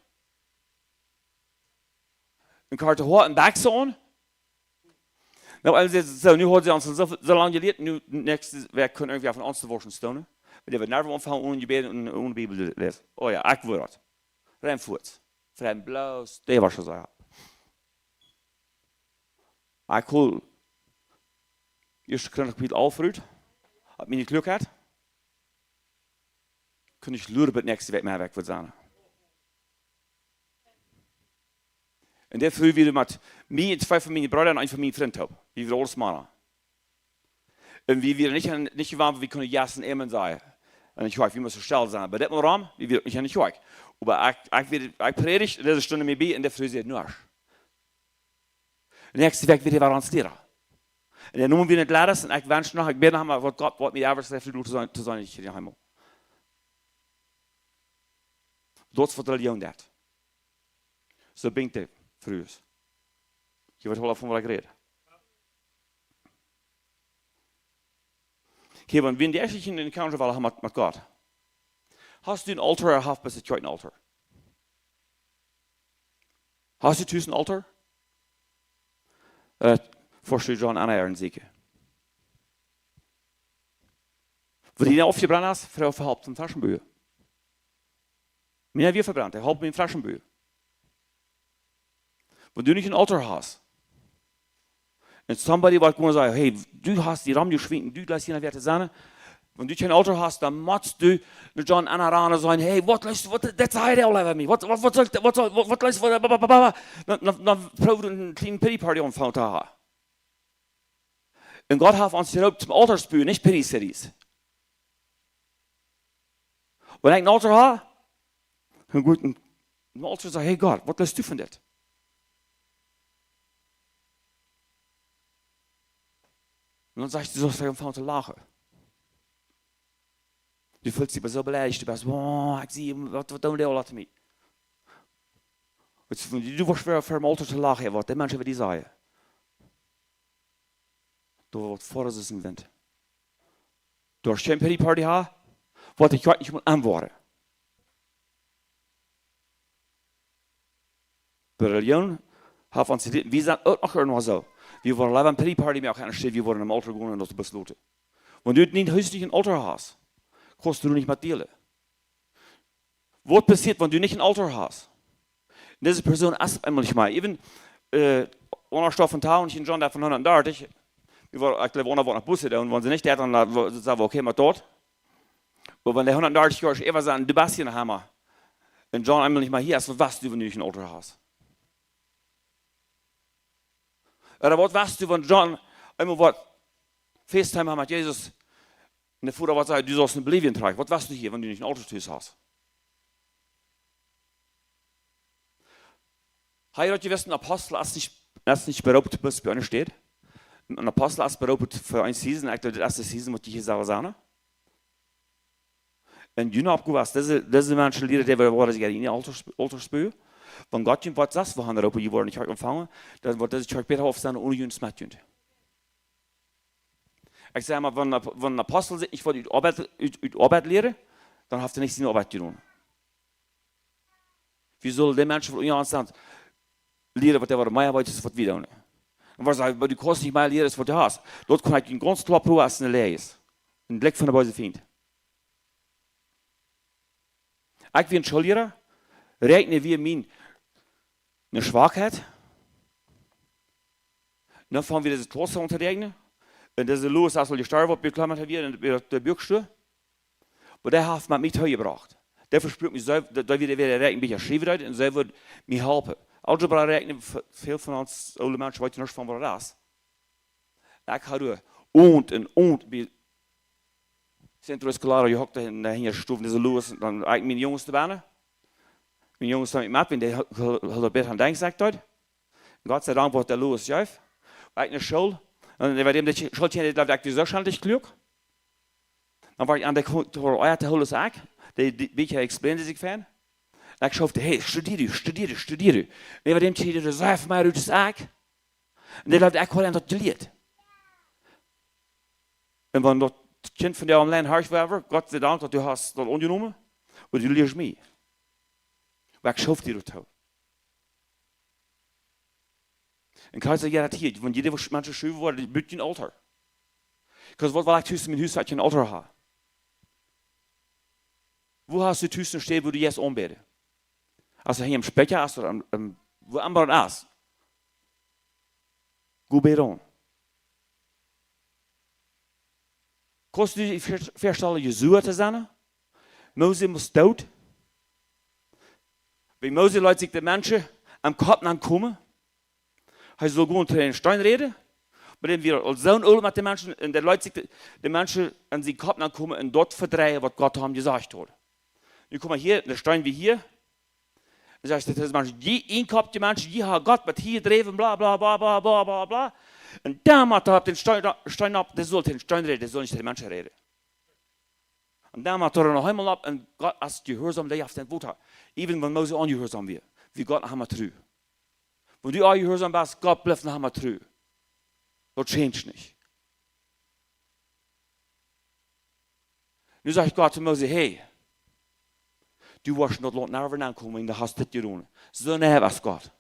Un korte Hoa un Bekjsen aun. Nu, aulsoo, soo, nu haud see ons soo, soo lang jelieet, nu, näakjste Wäakj kunn irjentwäa von ons de Wauschen stonen. Oba dee wudd never aunfangen one Jebäd un one Bibel läsen. Oh jo, ekj wudd daut. Rein fuaz. Von bloos, dee wia soo, jo. Ekj hol ieescht Korinta Kapitel alf rut. Haud miene Kluakjeit. Kunn ekj luren, bat näakjste Wäakj mea Wäakj wudd sennen. Un dee Fru wia met mie un twee von miene Breeda un een von miene Frind toop. Wie wieren aules Mana. Un wie wieren nich aun, nich jewant, wie kunnen yes un amen sajen. Un ekj wia, wie musten stell sennen. Oba dit Mol rom, wie wieren nich aun de Kjoakj. Oba ekj, ekj wia, ekj prädicht, un dee stunden mie bie, un dee Fru säd nuscht. De näakjste Wäakj wia hee wada ons Liera. Un dan neem wie daut Latst un ekj wensch noch, ekj bäd noch mol, waut Gott, waut mie ever schrift, du to sennen, to sennen, ekj hia heim. Daut es waut Religion deit. Soo binj ekj de Frues. Jie weeten aula von waut ekj räd. Okay, wan wie en de echtlichen Encounter wellen haben met, met Gott. Hast du een Altar ooda hast du bloos een Altar? Hast du tus een Altar? Äh, Vorschau John Anna Ehren sieke. Woo dee aufjebrennt es, Fru vehalpt een Flaschenbua. Mien wia vebrennt, hee halpt mie een Flaschenbua. Wan du nich een Altar hast, un somebody woat komen sajen, hey, du hast die Ram jeschwingt, du leist hia noch waut to sennen. Wan du kjeen Altar hast, dan motst du no John Anna ran un sajen, hey, waut leist, waut, that's how they all have me. Waut, waut, waut saul ekj, waut saul, waut, waut leist, waut, ba, ba, ba, ba, ba. Dan, dan, dan proow een kjlienen Pity Party aunfangen to haben. Un Gott haft ons jeroopt toom Altar spülen, nich Pity Cities. Wan ekj een Altar hab, dan go ekj no een, een Altar un saj, hey Gott, waut leist du von dit? Un dan sajcht hee, du saust aunfangen to lachen. Du feelst die soo beleidicht, du best, oh, ekj see, waut, waut doonen dee aula to mie? Weetst du, du woascht ver, ver een Altar to lachen, waut dee Menschen äwa die sajen. Doa woat foaken een Wint. Du hast kjeen Pity Party haben, waut ekj hia nich mol aunwoaren. Oba Religion haft ons jelieet, wie sent uk noch emma soo. Wie wellen leewa een Pity Party moaken, enne Städ wie wellen aum Altar gonen un daut besloten. Wan du nich, hast nich een Altar hast, kaust du nich met dealen. Waut passieet, wan du nich een Altar hast? Un dise Persoon es opp eemol nich mea. Even, äh, Anna Stoff von Town, un John doa von hundatdartich, wie wellen, ekj jleew, Anna woat noch Buße doonen, wan see nich deit, dan, äh, wo-, saj wie, okay, mach daut. Oba wan dee hundatdartich Joa äwa sent, du best hia noch emma. Un John eemol nich mea hia es, waut weetst du, wan du nich een Altar hast? Ooda waut weetst du, wan John eemol woat FaceTime haben met Jesus un de Voda woat sajen, du saust no Bolivien trigj. Waut weetst du hia, wan du nich een Altar tus hast? Hab jie daut jewist, een Apostel es nich, es nich beroopen, bloos bie eene Städ. Een Apostel es beroopen fa eene Season, ekj jleew, daut es de Season, waut jie hia sellen sennen. Un june Oppgow es, dise, dise Menschen lieren, dee woaren sikj en Altar sp-, Altar spülen. Wan Gott junt waut sajcht, wie haben doaropp, jie woaren nich aunfangen, dan woat dise Kjoakj bäta auf sennen, one junt met junt. Ekj saj mau, wan, wan een Apostel sikj nich waut ut Oabeit, ut, ut Oabeit lieren, dan haft hee nich siene Oabeit jedonen. Wie sellen de Menschen, waut unja ons sent, lieren, waut dee waut mea weeten, aus waut wie doonen. Un waut see, oba du kaust nich mea lieren, aus waut du hast. Daut kaun ekj junt gaunz kloa proowen, aus et leajch es. Een Blikj von de beese Fient. Ekj wia een Schoolliera, räakjen wia mien, eene Schwakheit. Dan fungen wie dise Klauss aun to räakjen. Un dise Louis es aul jestorwen, waut wie kjlaumen hauden, wia en de, de Buakstoa. Oba dee haft mie met hee jebrocht. Dee vespruak mie, see, dee, dee wia, wia räakjen een bät schriewen deed un see wudd mie halpen. Algebra räakjnen, ve-, väl von ons oole Menschen weeten nich von waut daut es. Ekj haud doa Owent un Owent bie Centro Escolar jehokt en, äh, hinja Stow, dise Louis, un dan ekj miene Junges doa bennen. Miene Junges hauden mie met, wiels dee ha-, ha-, hauden een bät aun denkjen, sajcht hee. Gott sei Dank wort de Louis jeef. Wia ekj enne School. Un dee wia de Schoolkjinja, dee jleewden, ekj wia soo schrakjlich kluak. Dan wia ekj aun de Ko-, to, oh jo, to holen aus ekj. Dee, dee, bät explainde sikj fein. Un ekj schauft, hey, studier du, studier du, studier du. Dee wia de Kjinja, dee soo väl mea ut aus ekj. Un dee jleewden, ekj haud an daut jelieet. Un wan daut Kjint von die online horcht, whatever, Gott sei Dank, daut du hast daut aunjenomen, oba du lieescht mie. Oba ekj schauft die daut too. Un Gott sajcht, jo, daut hia, wan jie dee Menschen schuwen woaren, dee buen een Altar. Because waut well ekj tus en mien Hus, aus ekj kjeen Altar hab? Wua hast du tus eene Städ, wua du jeist aunbäden? Aus du hia em Spikja hast ooda em, em, wua emma daut es. Go bäd aun. Kaust du die väa-, väastalen, Josua to sennen? Mose must doot. Wiels Mose leet sikj de Menschen aum Kopp naunkomen. Hee sull gonen to dän Steen räden. Oba dee wia aul soo oolt met de Menschen, un dee leet sikj de, de Menschen aun sienen Kopp naunkomen un daut vedreien, waut Gott am jesajcht haud. Nu kjemt hia, de Steen wia hia. Dan sajcht hee to dise Menschen, jie eenkoppje Menschen, jie haben Gott met hia jedräwen, bla, bla, bla. Un dan mott hee opp dän Steen, Steen opp, dee saul dän Steen räden, dee saul nich dän Mensch räden. Un dan mott hee noch eemol opp un Gott es jehuarsom, dee haft daut Wota. Even wan Mose onjehuarsom wia, wia Gott noch emma tru. Wan du onjehuarsom best, Gott blift noch emma tru. Daut change nich. Nu sajcht Gott to Mose: "Hey, du woascht en daut Launt nich nenkomen, un du hast dit jedonen." Soo neiw es Gott.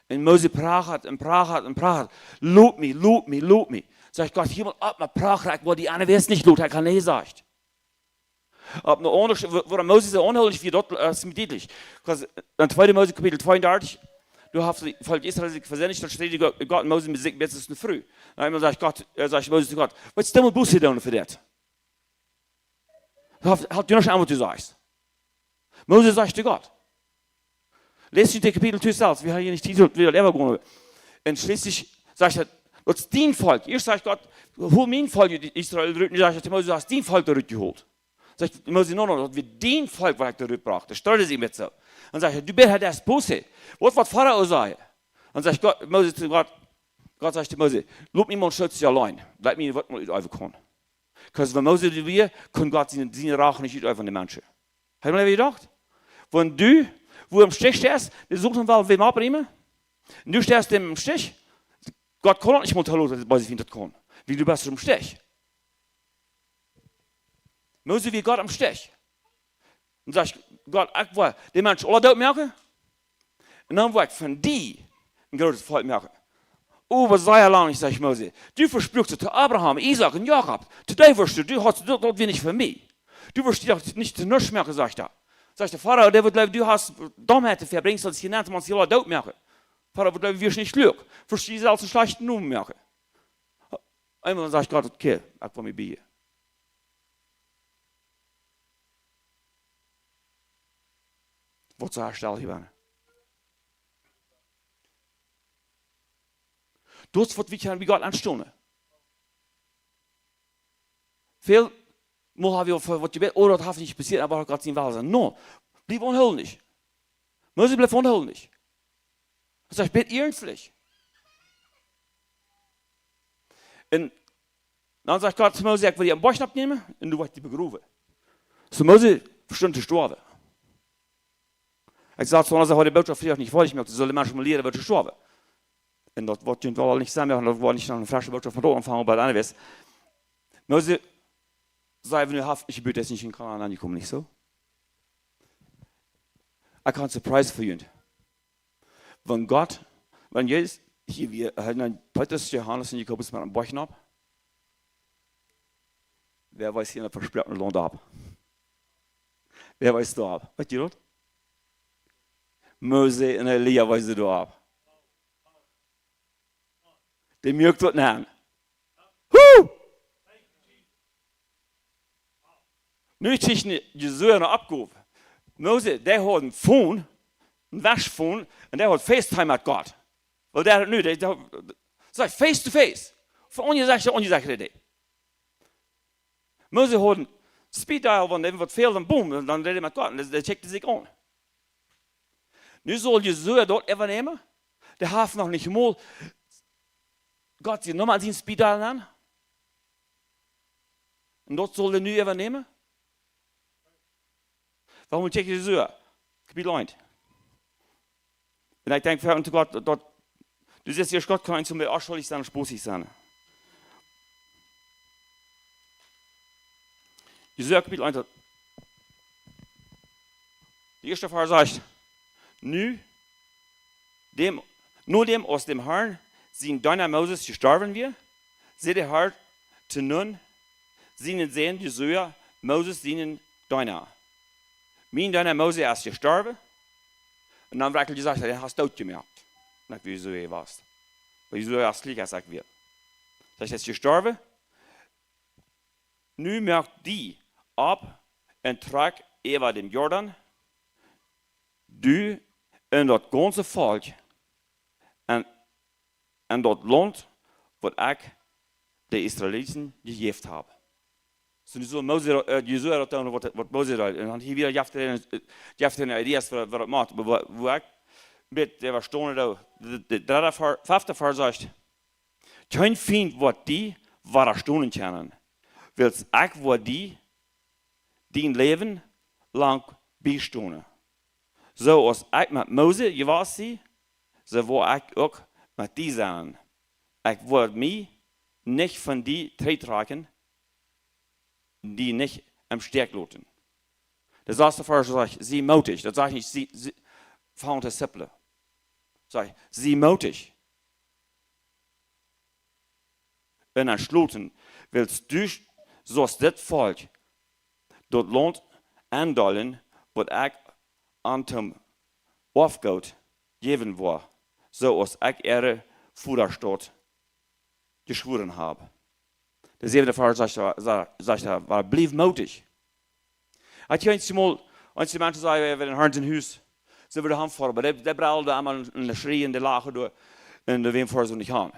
Un Mose prachat un prachat un prachat: "Lot mie, lot mie, lot mie." Sajcht Gott: "Hia mol opp, mau pracha, ekj woa die aune Wäaj nich loten, ekj hab nä jesajcht." Opp eene aundre, wo, wua Mose soo aunhoolt, wia daut, äh, es mie dietlich. Because en tweede Mose Kapitel tweeundartich, doa haft daut Volkj Israel sikj vesindjicht, dan steit Gott, Gott Mose met sikj, met siene Fru. Un eemol sajcht Gott, äh, sajcht Mose to Gott: "Waut es dan mol Buße doonen fa dit?" Haft, haft Jonas aun, waut du sajchst. Mose sajcht to Gott. Läs die Kapitel twee selfst, wie haben hia nich Tiet, wie haben äwa jegonen. Un schlieslich sajcht hee: "Daut es dien Volkj." Ieescht sajcht Gott: "Hol mien Volkj ut Israel rut." Un dan sajcht hee to Mose: "Daut es dien Volkj, daut rut jeholt." Sajcht Mose: "No, no, daut wia dien Volkj, waut ekj doa rut brocht." Dee streeden sikj met soo. Dan sajcht hee: "Du best hia daut Buße. Waut woat Farao sajen?" Dan sajcht Gott, Mose to Gott, Gott sajcht to Mose: "Lot mie mol schutz allein. Lot mie waut mol ut äwa komen." Because wan Mose doa wia, kunn Gott siene, siene Rach nich utüwen von de Menschen. Hast du mol jedocht? Wan du, wua em Stich best, dee sult dan woll wäm oppriemen. Un du best em Stich. Gott kaun daut nich mol toloten, daut bie sikj finjt daut kaun. Wiels du best em Stich. Mose wia Gott em Stich. Un sajcht Gott: "Ekj woa dän Mensch aule doot moaken. Un dan woa ekj von die een grootet Volkj moaken." "Oba sea lang nich," sajcht Mose. "Du vespruakst to Abraham, Isaak un Jakob. To dee woascht du, du hast daut, daut wia nich fa mie. Du woascht die doch nich to nuscht moaken," sajcht hee. Sajcht de Farao: "Dee woat jleewen, du hast Domheit, du vebringst ons hia nenn, om ons hia aule doot moaken. Farao woat jleewen, du best nich kluak. Woascht die selfst een schlajchten Nomen moaken." Eemol dan sajcht Gott: "Okay, ekj woa mie biejen." Waut saj ekj hia bie? Daut es waut wie kjennen bie Gott aunstonen. Väl mol hab wie fa waut jebät, oh, daut haft nich passieet, oba Gott sien Wellen. No, bliew aunhoolen. Mose bleef aunhoolen. Daut es, bät iernstlich. Un dan sajcht Gott to Mose: "Ekj woa die aum Boajch nämen un du woascht die begrowen." Soo Mose stunt to stoawen. Ekj saj, soo aus hee de Bootschoft veleicht nich foadich moakt, soo sellen de Menschen mol lieren, woo to stoawen. Un daut woat junt woll nich sennen, un daut woat nich noch eene fresche Bootschoft von doa aunfangen, oba anyways. Mose säd, wan hee haft nich jebät, es nich en Kanaan aunjekomen, nich soo? Ekj hab eene Surprise fa junt. Wan Gott, wan Jesus hia wia, hee neem Petrus, Johanes un Jakobus met aum Boajch opp. Wäa wia hia en daut vesproakne Launt opp? Wäa wia doa opp? Weet jie daut? Mose un Elia wieren doa opp. Dee muak daut nich aun. Huh! Nu kjrieech Josua eene Oppgow. Mose, dee haud een Phone, een Waschphone, un dee haud FaceTime met Gott. Wiels dee haud nu, dee, dee, saj, face to face. Von onjesecht to onjesecht räd hee. Mose haud een speed dial, wan dee waut fäld, dan boom, dan, dan räd hee met Gott, un dee, dee checkten sikj aun. Nu saul Josua daut äwanämen. Dee haft noch nich mol Gott siene Numma aun sien speed dial aun. Un daut saul hee nu äwanämen. Wuarom kjikj Josua? Kapitel eent. Un ekj denkj, Voda, Gott, daut, daut, du sajchst, Gott kaun eent soo mea onschullich sennen, spossig sennen. Josua Kapitel eent, daut, de ieeschte Varsch sajcht: "Nu, däm, no däm aus däm Harn sien Deena Moses jestorwen wia, säd de Har to Nun, sienen Sän Josua, Moses sienen Deena: Mien Deena Mose es jestorwen." Un dan werkjlich jesajcht, dän hast doot jemoakt. Nich woo Josua wia. Wiels Josua es jlikj aus ekj wia. Daut es jestorwen. Nu moak die opp un trakj äwa dän Jordan, du un daut gaunze Volkj, un, un daut Launt, waut ekj de Israeliten jejäft hab. Soo, nu saul Mose, äh, Josua daut doonen, waut, waut Mose deed. Un dan hia wada jeft hee, äh, jeft hee Ideas fa, fa daut Maat. Oba woo, woo ekj, Bit äwastonen doa. De, de dredde Var-, fefte Varsch sajcht: Kjeen Fient woat die wadastonen kjennen, wiels ekj woa die dien Läwen lang biestonen. Soo aus ekj met Mose jewast sie, soo woa ekj uk met die sennen. Ekj woa mie nich von die trigjtrakjen, die nich em Stich loten. De sasste Varsch sajcht: Sie mootich. Daut sajcht nich: Sie, sie, fang to zipplen. Sajcht: Sie mootich un entschloten, wiels du sust dit Volkj, daut Launt enneenen, waut ekj an toom Oafgoot jäwen woa, soo aus ekj äare Vodasch jeschwoaren hab. De säwende Varsch sajcht, sa-, sajcht hee: Oba bliew mootich. Ekj hia eemol, eenje Menschen sajen, wie, wie dän Harn sien Hus, see wudden han foaren, oba dee, dee brelden emma un schrieen, dee lachten doa, un dee wullen foaren soo nich han.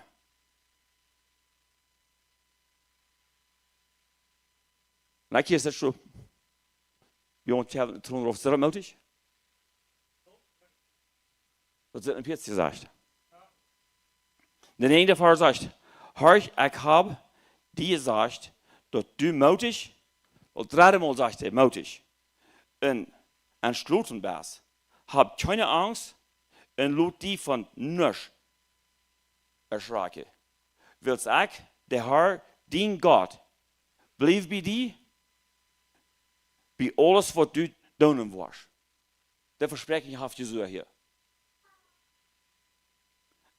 Un ekj hia soo, Jung, ekj hab Troon rauf, sie mootich? Daut es een Pietzje, sajcht. De näajende Varsch sajcht: Horch, ekj hab die jesajcht, daut du mootich, daut dredde Mol sajcht hee mootich, un entschloten best. Hab kjeene Angst un lot die von nuscht erschrakjen. Wiels ekj, de Har, dien Gott, bliew bie die, bie aules waut du doonen woascht. De Vespräakjunk haft Josua hia.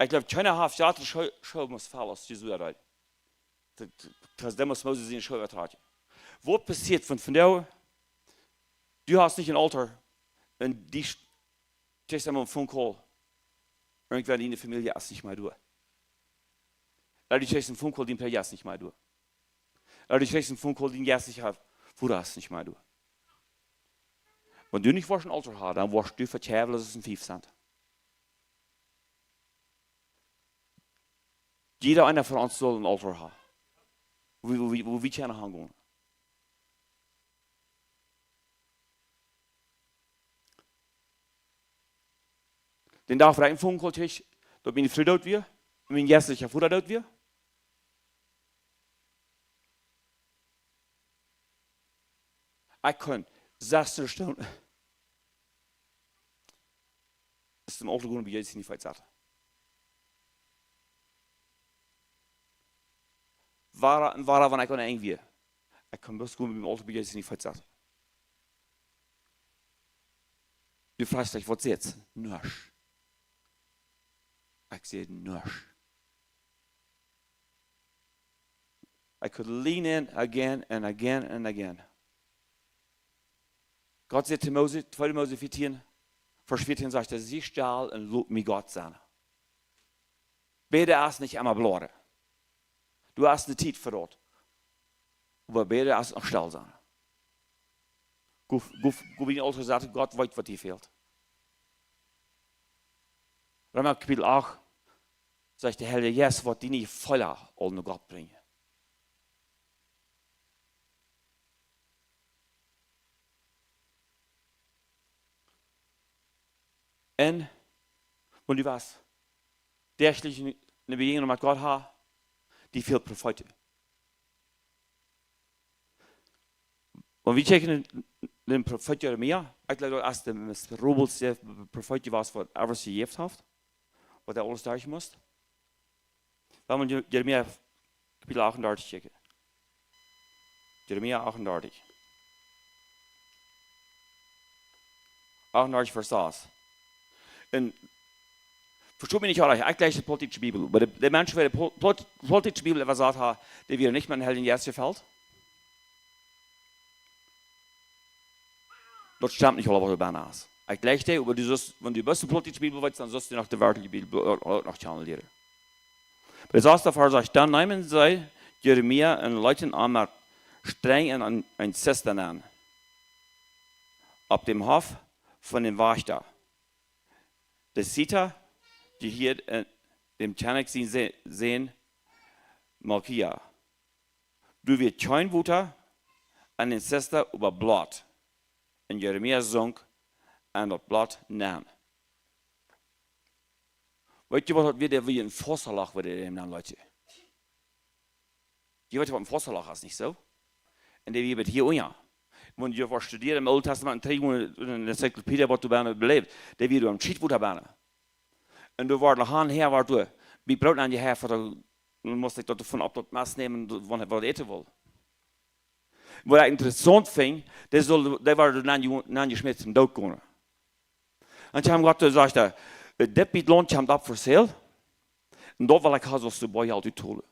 Ekj jleew, kjeena haft jratre Schoo-, Schoo must faulen aus Josua deed. Daut, daut, daut must Mose siene Schoo trakjen. Waut passieet, wan, wan du, du hast nich een Altoa un du sch-, kjrichst eemol een Phone Call, irjentwäa en diene Famielje es nich mea doa. Ooda du kjrichst een Phone Call, dien Prädja es nich mea doa. Ooda du kjrichst een Phone Call, dien jeistlicha Voda es nich mea doa. Wan du nich woascht een Altoa haben, dan woascht du vetwiewelt aus een Fief sennen. Jieda eena von ons saul een Altoa haben, wua, wua, wua wie kjennen hangonen. Dän Dach, wua ekj een Phone Call kjrieech, daut miene Fru doot wia, un mien jeistlicha Voda doot wia. Ekj kunn sastien Stunden es dän Altoa gonen, bie Jesus siene Feet sitten. Wua, wua, wan ekj aun Enj wia, ekj kunn bloos gonen biem Altoa, bie Jesus siene Feet sitten. Du froagst die, waut sajcht hee? Nuscht. Ekj säd nuscht. I could lean in again and again and again. Gott sajcht to Mose, tweede Mose vieetieen, Varsch vieetieen sajcht hee: Sie stell un lot mie Gott sennen. Bäden es nich emma bloden. Du hast eene Tiet fa daut. Oba bäden es uk stell sennen. Go, go, go bie dän Altoa, saj: Gott weet, waut die fält. Reema Kapitel acht sajcht, de Herr Jesus woat diene Jefeele aul no Gott brinjen. Un wan du west däachlich eene, eene Bejäajnunk met Gott haben, die fält Profeeten. Wan wie checken dän, dän Profeet Jeremia, ekj jleew, daut es de miserabelste Profeet, waut et ever jejäft haft, waut hee aules derch musst. Lot ons Je-, Jeremia Kapitel achtundartich checken. Jeremia achtundartich. Achtundartich, Varsch sas. Un vestot mie nich orrajcht, ekj jleich de plautdietsche Bibel. Oba de, de Menschen, waut de Pla-, Plaut-, plautdietsche Bibel äwasat haben, dee wieren nich met dän Heiljen Jeist jefelt. Daut stemt nich aul, waut doa benne es. Ekj jleich dee, oba du sust, wan du bloos de plautdietsche Bibel weetst, dan sust du noch de werkjliche Bibel uk, uk noch kjanen lieren. Oba de sasste Varsch sajcht: Dan neemen see Jeremia un leeten am met Strenj en eene, eene Zistern nenn, opp dän Hoff von dän Wajchta. De Zistern, dee hia, äh, däm Kjennich sien Sä-, Sän Malkia. Doa wia kjeen Wota en dän Zistern, oba Blott. Un Jeremia sunk en daut Blott nenn. Weet jie waut daut wia? Dee wia een Foastlach, wia dee en daut Läwent. Jie weeten waut een Foastlach es, nich soo? Un dee wia bat hia unja. Wan jie waut studieren em Oolen Tastament un trigj gonen en de Encyclopädie, waut doa bennen beläft, dee wia doa aum Schietwota bennen. Un doa wort noch aun häa, wort doa bie Broot aunjehäft, waut doa, dan must ekj daut von opp daut Mess nämen, wan hee waut äten wull. Waut ekj interessaunt funk, dee sull, dee wort doa nenn-, nennjeschmäten toom doot gonen. Un dan kjeem Gott, doa sajcht hee: "Dit Bät Launt kjemt opp for sale. Un daut well ekj haben, soo aus de Boy aul uttolen.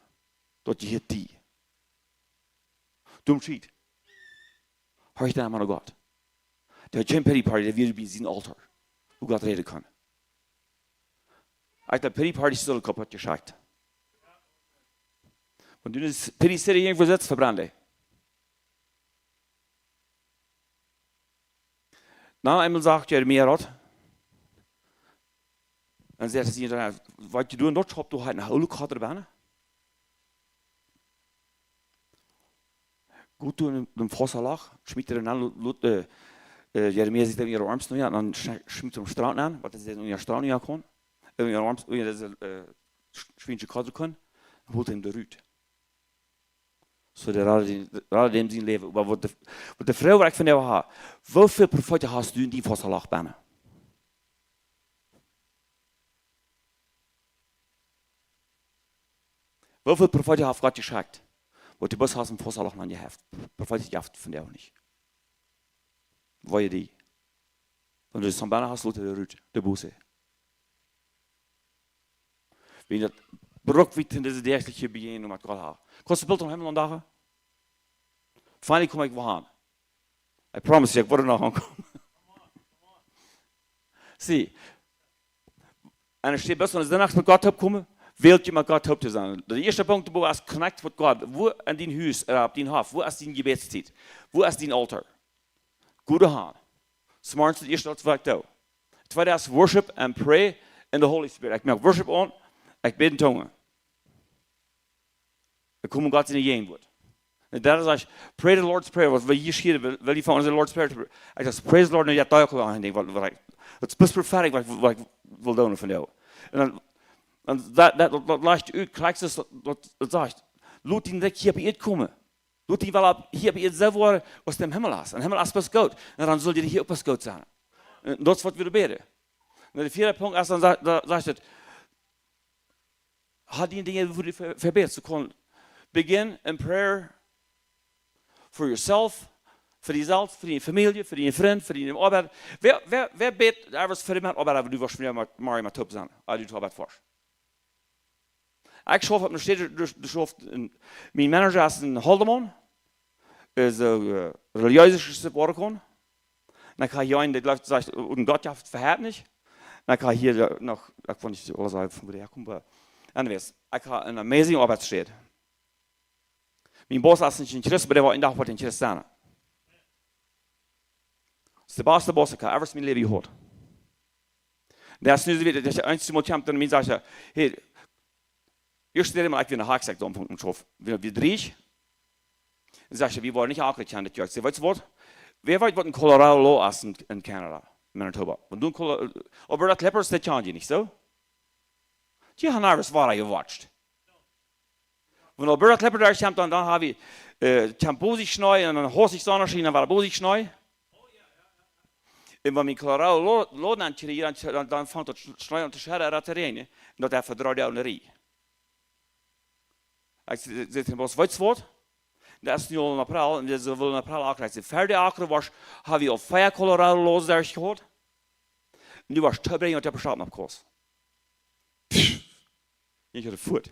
Daut jehieet die." Doa schiet. Horcht dan mau no Gott. Dee haud kjeen pity party, dee wia bie sien Altoa, wua Gott räden kunn. Ekj daut pity party sull kaputt jeschekjt. Wan du ne pity city irjentwua setst, vebrand dee. Na, eemol sajcht Jeremia daut. Un sajcht hee: "Waut jie doonen, daut schauft doa halt no Holocaust bennen." Go to dän, dän Foastlach, schmiet dän aun, lot, lot, äh, äh, Jeremia sitt doa en äare Oarms no, jo, un dan sch-, schmiet hee am Straunt aun, waut es daut, en äare Straunt aun kaun, en äare Oarms, en äare, äh, sch-, schwiensche Koddel kaun, un holt am doa rut. Soo, dee rat dän, rat däm sien Läwen. Oba waut de, waut de Froag, waut ekj von die hab: Woo väl Profeeten hast du en dien Foastlach bennen? Woo väl Profeeten haft Gott jeschekjt, waut du bloos hast em Foastlach aunjehäft? Profeeten jeft von die uk nich. Woo jie dee? Wan du dee bennen hast, lot dee rut, de Buße. Wan daut brukt, wie en dise däachliche Bejäajnunk met Gott haben. Kost du Bilt aum Himmel aun dagen? Finally kom ekj wua aun. I promise you, ekj woa noch aunkomen. See, un ekj steit bloos aun de Nacht met Gott toop komen, wält jie met Gott toop to sennen. De ieeschte Punkt, wua es connect met Gott? Wua en dien Hus, ooda opp dien Hoff? Wua es dien Jebädstiet? Wua es dien Altoa? Goot aun. Zemorjes daut ieeschte, waut ekj doo. Tweede es worship and pray in the Holy Spirit. Ekj moak worship aun, ekj bäd en Tungen. Ekj kom en Gott siene Jäajenwoat. Un dan saj ekj: "Pray the Lord's Prayer." Waut wie hia schieren, well, well wie von onse Lord's Prayer, ekj saj: "Praise the Lord", un jo, daut uk aun, ekj denkj, waut, waut ekj, daut es bloos prophetic, waut, waut ekj well doonen von die. Un dan, daut, daut, daut, daut lat ut, Christus, daut, daut, daut sajcht: "Lot dien Rikj hia opp Ieed komen. Lot dien Wellen hia opp Ieed soo woaren aus daut em Himmel es." Em Himmel es bloos goot. Un dan saul die hia uk bloos goot sennen. Un daut es, waut wie bäden. Un de vieede Punkt es, dan sa-, dan sajcht et, hab die Dinja, wua du fa-, fa bätst. Du kaust begin in prayer for yourself, fa die selfst, fa diene Famielje, fa diene Frind, fa diene Oabeit. Wäa, wäa, wäa bät, du woascht fa dän Oabeit, oba du woascht fa dän Mario Matop sennen, aus du de Oabeit foascht? Ekj schauf opp eene Städ, doa, doa schauft een, mien Manager es een Holdeman, es een, äh, relijeese Support. Un ekj hab hia eenen, dee jleeft, sajcht, un Gott, jo, vehäat nich. Un ekj hab hia noch, ekj weet nich, aules, von wua dee häakomt, oba anyways, ekj hab eene amazing Oabeitsstäd. Mien Boss es nich een Christ, oba dee woat een Dach woat een Christ sennen. Daut es de baste Boss, ekj hab ever en mien Läwen jehaut. Daut es nu soo wiet, daut ekj eent Mol kjeem, dan mie sajcht hee: "Hey, ieescht Mol, ekj wia en Hikes, ekj doa aum Aunfank met Schof. Wie, wie dree." Un sajcht hee: "Wie woaren nich akjrich aun dit Joa." Ekj saj: "Weetst du waut? Wäa weet, waut en Colorado los es en, en Canada, Manitoba? Wan du en Colo-, Alberta Clippers, dee kjanen die nich soo. Dee haben aules wada jewatcht. Wan Alberta Clippers doa kjemt, dan, dan hab wie, äh, kjemt bosich Schnee un dan haust ekj Sonnenschien, dan woat bosich Schnee. Un wan wie en Colorado lo-, loden aun, dan, dan, dan fangt daut Sch-, Schnee aun to schedden, daut to räajnen. Un daut es fa dree Doag en de Rieej." Ekj saj, saj to dän Boss: "Weetst du waut? Daut es nu aul en April, un wie sellen en April akjrich sennen. Ver de Akjrich wia, hab wie aul vea Colorado los doa jehaut. Un du woascht tobrinjen, waut de Beschatten opp kost." Ekj haud fuat.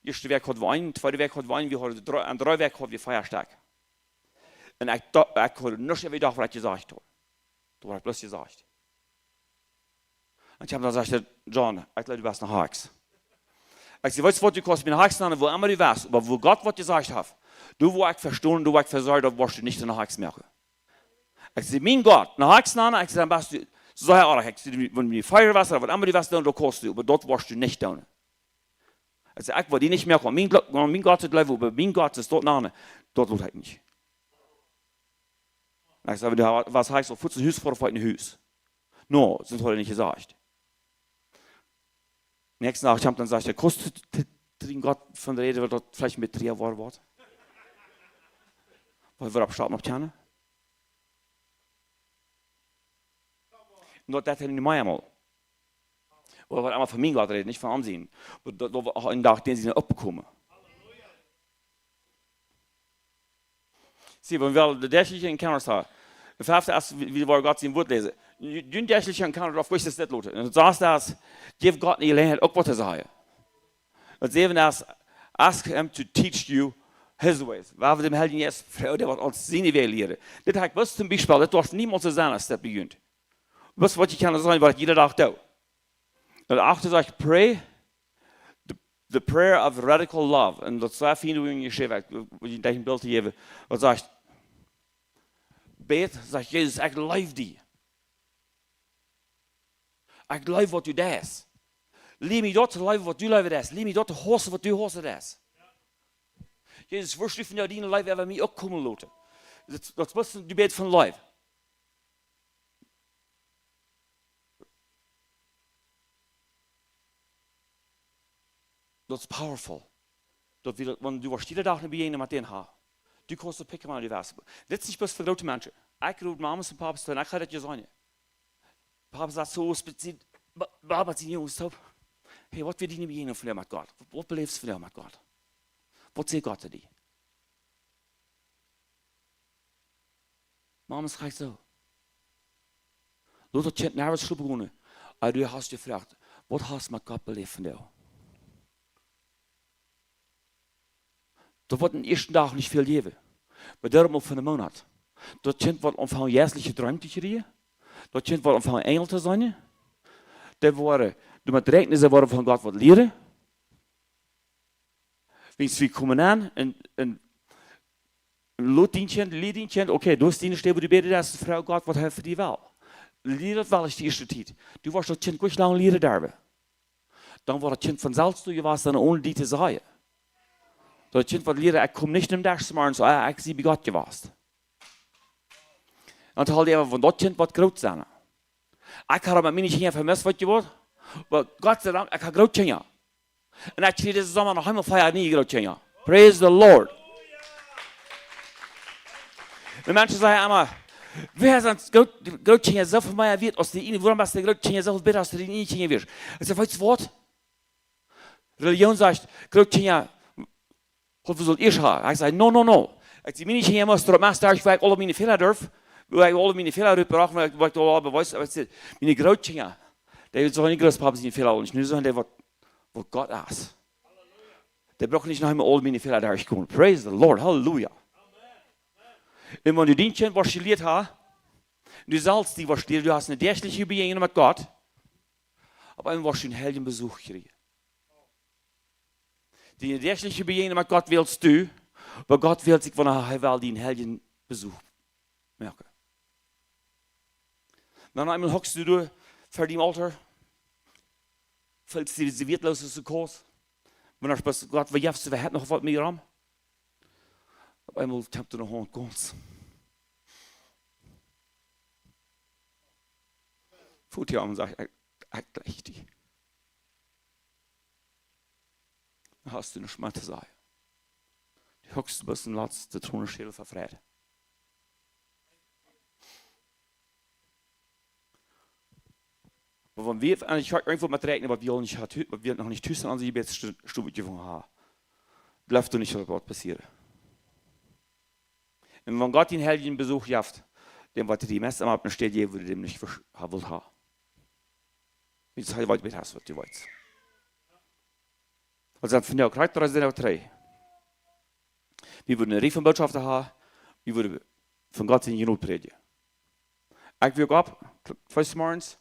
Ieeschte Wäakj haud wie eenen, tweede Wäakj haud wie eenen, wie hauden dree, aun dree Wäakj haud wie vea Stekj. Un ekj do-, ekj haud nuscht äwa jedocht, waut ekj jesajcht haud. Daut haud ekj bloos jesajcht. Un ekj hab dan jesajcht: "John, ekj jleew, du best en Hikes." Ekj saj: "Weetst du waut, du kaust mie en Hikes nanen, wua emma du west, oba wua Gott waut jesajcht haft, doa woa ekj vestonen, doa woa ekj fa sorjen, daut woascht du nich en Hikes moaken." Ekj saj: "Mien Gott, en Hikes nanen?" Ekj saj: "Dan best du soo oajch." Ekj saj: "Wan du mie fieren west, ooda waut emma du west doonen, daut kaust du, oba daut woascht du nich doonen." Ekj saj: "Ekj woa die nich moaken. Mien Glo-, mien Gott es Gloowen, oba mien Gott es daut nanen, daut lot ekj nich." Un ekj saj: "Wan du west Hikes, aul fuaz en Hus, foa foat en Hus." "No, daut haud ekj nich jesajcht." Näakjsten Dach kjemt dan, sajcht hee: "Kaust du t-, t-, to dän Gott von räden, daut daut veleicht een bät triesta woat?" Waut wie oppschaufen opp kjennen. Un daut deed hee nu meamol. Oba waut emma von mien Gott räden, nich von am sienen. Oba daut, daut wie een Dach dän sienen oppkomen. See, wan wie de däachliche Encounters haben. Daut fefte es, wie, wie wie Gott sien Wort läsen. Dän däachlichen Encounter, daut woa ekj dit loten. Un daut saschte es, jeff Gott eene Jeläajenheit, uk waut to sajen. Daut säwende es, ask him to teach you his ways. Wie woaren dän Heiljen Jeist froagen, dee woat ons siene Wäaj lieren. Dit hab ekj bloos toom Biespel, dit woat niemols soo sennen aus daut bie junt. Waut, waut ekj kaun sajen, waut ekj jieda Dach doo. Daut achte sajcht, pray the, the prayer of radical love. Un daut es sea fien, woo jie jeschräwen, woo jie een Bilt jäwen. Waut sajcht, bäd, sajcht Jesus, ekj leew die. Ekj leew waut du deist. Lia mie daut to leewen waut du leewen deist. Lia mie daut to hausen waut du hausen deist. Jesus, woascht du von diene Leew äwa mie uk komen loten. Daut, daut es, du bätst von Leew. Daut es powerful. Daut wie daut, wan du woascht jieda Dach eene Bejäajnunk met dän haben. Du kaust daut picken, wan du west. Dit es nich bloos fa groote Menschen. Ekj roop Mamas un Papas too un ekj hab daut jeseenen. Papa sajcht soo speziell, Ba-, Baba, sien Junge, soo. Hey, waut wia diene Bejäajnunk vondoag met Gott? Waut, waut beleefst du vondoag met Gott? Waut säd Gott to die? Mama, sajcht soo. Lot daut Kjint nuscht schlopen gonen. Oba du hast jefroacht, waut hast du met Gott beleeft vondoag? Daut woat dän ieeschten Dach nich väl jäwen. Oba doaromm uk von dän Moonat. Daut Kjint woat aunfangen jeistliche Dreem to kjrieen. Daut Kjint woat aunfangen Enjel to seenen. Dee woaren, du motst räakjnen, see woaren von Gott waut lieren. Wan wie komen aun un, un lot dien Kjint, lia dien Kjint, okay, du hast diene Städ, woo du bäden deist, froag Gott waut hee fa die well. Lia daut well ieescht de ieeschte Tiet. Du woascht daut Kjint nich lang lieren doaräwa. Dan woat daut Kjint von selfst doa jewast sennen, onen die to sajen. Daut Kjint woat lieren, ekj kom nich nom Desch zemorjes, ah, ekj sie bie Gott jewast. Un dan hoolt hee äwa, wan daut Kjint woat groot sennen. Ekj hab met miene Kjinja vemest waut jeworden. Oba Gott sie Dank, ekj hab Grootkjinja. Un ekj kjrie disen Somma noch eemol fia niee Grootkjinja. Praise the Lord. De Menschen sajen emma, wäa sent Groot-, Grootkjinja soo väl mea wieet aus dee ieejne? Wuarom sent de Grootkjinja soo väl bäta aus dee ieejne Kjinja wieet? Ekj saj, weetst du waut? Relijoon sajcht, Grootkjinja, waut wie sellen ieescht haben. Ekj saj, no, no, no. Ekj saj, miene Kjinja musten daut meist derch, wua ekj aule miene Fäla derf, wua ekj aule miene Fäla rutbrocht, wua ekj, wua ekj aul bewies, oba ekj saj, miene Grootkjinja, dee sent nich groot, Papa, siene Fäla, un nu sent dee waut, waut Gott es. Dee brucken nich noch eemol aul miene Fäla derchkomen. Praise the Lord, Halleluja. Un wan du dien Kjint woascht jelieet haben, du sast die woascht lieren, du hast eene däachliche Bejäajnunk met Gott, opp eemol woascht du eenen Heiljen Besuch kjrieen. Diene däachliche Bejäajnunk met Gott wellst du, oba Gott well sikj, wan hee well, dien Heiljen Besuch moaken. Dan eemol hokjst du doa ver dän Aultoa, feelst die soo wieetloos aus du kaust. Wan du best, Gott, waut jeft, waut haft noch waut mea aun? Opp eemol kjemt doa noch een Gott. Fot die aun un sajcht, ekj, ekj jleich die. Dan hast du nuscht mea to sajen. Du hokjst, du best een latste Tronenschädel ver Fräd. Oba wan wie, un ekj hab irjentwoo met räakjnen, waut wie aul nich hauden, waut wie noch nich tus aun onse Jebädsstow jefungen haben, jleew ekj nich, daut woat passieren. Un wan Gott dän Heiljen Besuch jeft, dan woat hee die meist emma opp eene Städ jäwen, wua du dän nich ha-, wullt haben. Wiels hee weet bäta aus waut du weetst. Waut sent vondoag? Krakjt dree sent dree. Wie wudden eene Rieej von Botschaften haben, wie wudden von Gott siene Jnod prädjen. Ekj wuak opp, twee Uhr morjes,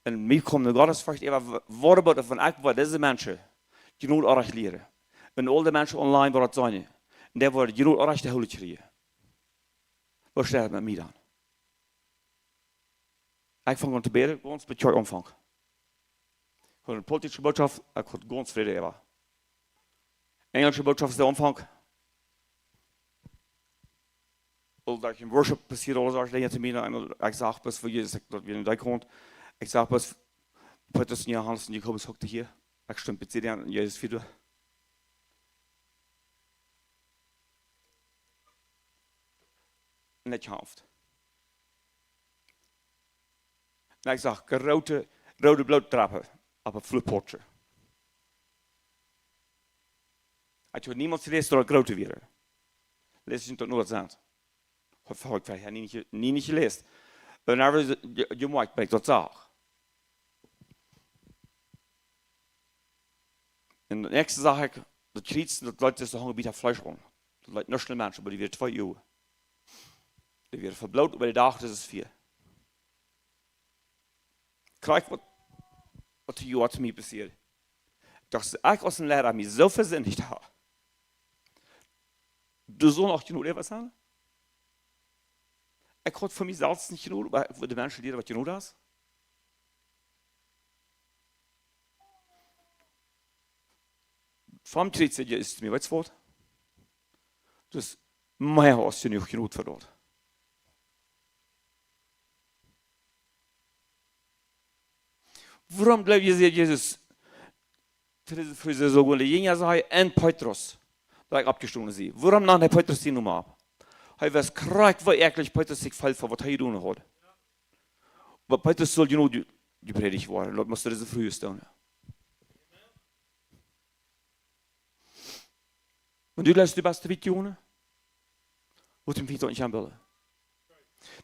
un mie kjeem de Gottesforcht äwa, wa-, waut about, wan ekj woa dise Menschen Jnod orrajcht lieren. Un aul de Menschen online woaren daut seenen. Un dee woaren Jnod orrajcht to hoolen kjrieen. Woo steit et met mie dan? Ekj funk aun to bäden, gaunz bie de Kjoakj Aunfank. Von de politische Bootschoft, ekj haud gaunz Fräd äwa. Enjelsche Bootschoft es de Aunfank. Aul daut en Worship passieed, aule Sachen, dee to mie, un ekj sach bloos, woo Jesus, ekj, daut wie en dee kjeemen. Ekj sach bloos, Petrus un Johanes un Jakobus hukjten hia. Ekj stunt bie de Däa un Jesus wia doa. Un ekj haft. Un ekj sach groote, roode Blootdrops opp daut Flurpotje. Ekj haud niemols jeläst, daut daut groote wieren. Läs ekj daut nu daut sent. Haud ekj veleicht nie nich, nie nich jeläst. Un dan wia je, je moakt, wan ekj daut sach. Un daut näakjste sach ekj, daut Kjriez, daut leet sikj soo hangen bie daut Fleesch aun. Daut leet nuscht aun Menschen, oba dee wieren twee Uhr. Dee wieren vebloot, oba dee docht, daut es Fia. Krakjt waut, waut doa to mie passieed. Ekj docht, ekj aus een Liera mie soo vesindjt haud. Doa sull noch Jnod äwa sennen. Ekj haud fa mie selfst nich Jnod, oba ekj wull de Menschen lieren, waut Jnod es. Vom Kjriez säd Jesus to mie, weetst waut? Daut es mea aus jenuach Jnod fa daut. Wuarom jleew jie, säd Jesus to dise Fru, see sull de Jinja sennen un Petrus, daut ekj oppjestonen sie? Wuarom nand hee Petrus siene Nomen opp? Hee wist krakjt, woo äakjlich Petrus sikj feeld fa waut hee jedonen haud. Oba Petrus sull jenuach je-, jeprädicht woaren. Daut must dise Fru doonen. Wan du jleefst, du best de Wichtjone, woat dän Fient daut nich aunbillen.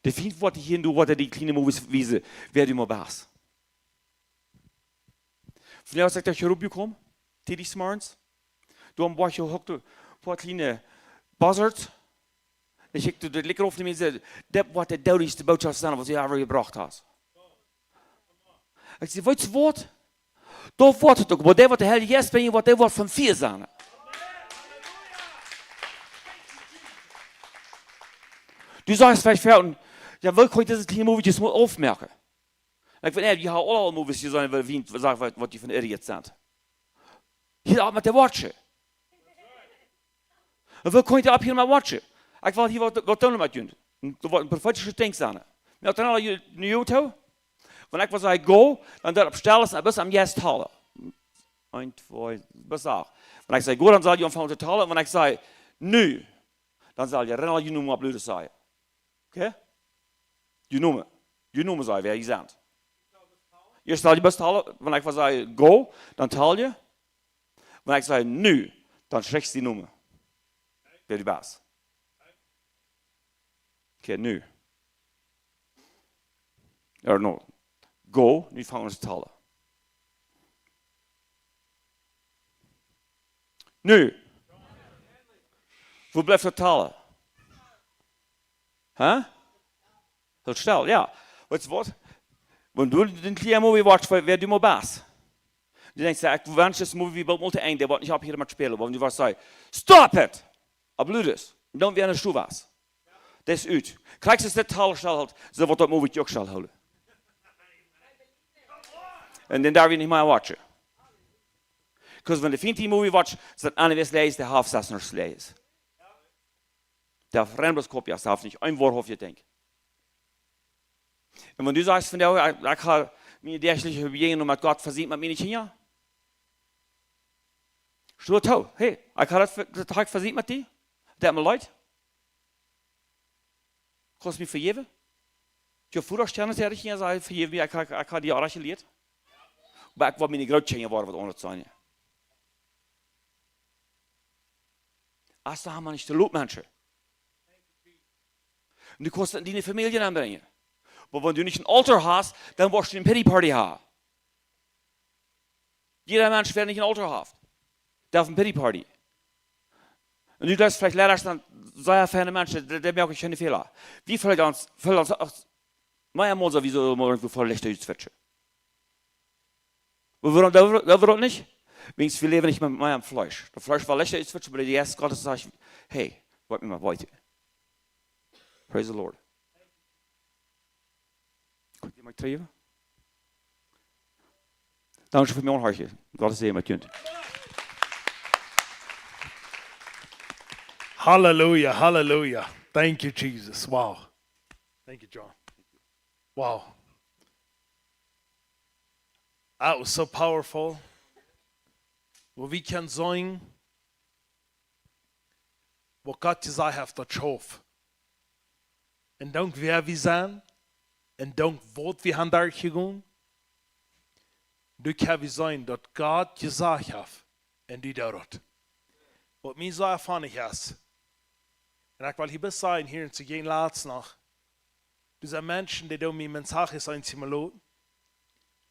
De Fient woat hia un doa woat die kjliene Movies wiesen, wäa du mau best. Vondoag, aus ekj doa hia rop kjeem, tiedich zemorjes, doa aum Boajch hockten een poa kjliene Buzzards. Ekj kjikj doa daut Licht rauf un ekj säd: "Dit woat de doodlichste Bootschoft sennen, waut du ever jebrocht hast." Ekj säd: "Weetst waut? Doa woat et uk, oba dee, waut de Heilje Jeist brinjen woat, dee woat von Fia sennen." Du sajchst veleicht: "Jo, woo kaun ekj dise kjliene Movies mau aufmoaken?" Ekj weet nich, jie haben aula aul Movies jeseenen, wua wie sajen, waut, waut dee fa Idioten sent. Hia opp met de Watschen. Un woo kaun ekj opp hia met Watschen? Ekj well hia waut, waut doonen met junt. Un doa woat een profeetische Dinkj sennen. Wie hauden aula je-, ne Jutau. Wan ekj waut saj: "Go", dan doa opp stell sennen, bat aum Jeist talen. Eent, twee, bat acht. Wan ekj saj: "Go", dan saul jie aunfangen to talen. Wan ekj saj: "Nu", dan saul jie rennen, jie Nomen opp ludes sajen. Okay? Jie Nomen. Jie Nomen sajen, wäa jie sent. Jie stalen, jie bat talen, wan ekj waut saj: "Go", dan tal jie. Wan ekj saj: "Nu", dan schrichst jie Nomen. Wäa du best. Okay, nu. Or no. Go, nu fangen wie aun to talen. Nu. Woo blift daut talen? Huh? Daut stell, jo. Weetst waut? Wan du dän kjlienen Movie watchst, wäa, wäa du mau best. Du denkjst: "Jo, ekj wensch, dis Movie woat mol to Enj, dee woat nich opphieren met spälen." Oba wan du waut sajchst: "Stop it!" Opp ludes. Un dan wäa ne Schuh waut. Daut es ut. Krakjt soo aus daut talen stellt, soo woat daut Movie uk stellhoolen. Un dan darf jie nich mea watchen. Because wan de Fient dee Movie watcht, es daut aundasch aus de half sessners läst. Dee haft rein bloos Kopias, dee haft nich een woarhauftjet Dinkj. Un wan du sajchst: "Vondoag, ekj, ekj hab miene däajliche Bejäajnunk met Gott vesieekjt met miene Kjinja." Stua too. Hey, ekj hab daut ve-, daut hab ekj vesieekjt met die. Daut deed mie leet. Kaust mie vejäwen? Jo, Vodasch kjennen, säd ekj, jo, saj: "Vejäw mie, ekj, ekj, ekj hab die orrajcht jelieet." Oba ekj wull miene Grootkjinja woaren waut aundasch sennen. Aus du hast mau nich de Lot, Menschen. Un du kaust daut en diene Famielje aunbrinjen. Oba wan du nich een Alta hast, dan woascht du ne Pity Party haben. Jieda Mensch, wäa nich een Alta haft, dee haft ne Pity Party. Un du jleefst veleicht Liera sent sea feine Menschen, dee, dee moaken kjeene Fäla. Wie fält ons, fält ons uk mea mol soo, wie soo mol irjentwua fa Lichta utswitschen. Oba wuarom doo wie, doo wie daut nich? Wiels wie läwen nich mea, mea em Fleesch. Daut Fleesch well Lichta utswitschen, oba de Jeist Gottes sajcht: "Hey, woa mie mau weeten." Praise the Lord. Kjikj, dee mott ekj triggeren. Dankscheen fa mie aunhorchen. Gott säajen junt. Hallelujah, hallelujah. Thank you, Jesus. Wow. Thank you, John. Wow. That was so powerful. Wua wie kjennen seenen, waut Gott jesajcht haft, daut schauft. Un dank wäa wie sent, un dank waut wie han derchjegonen, doa kjenn wie seenen, daut Gott jesajcht haft, un dee deit daut. Waut mie soo erfoaren es, un ekj well hia bloos sajen, hia en Tschechien latst noch, dise Menschen, dee doonen mie Mensajes eenjemol loten,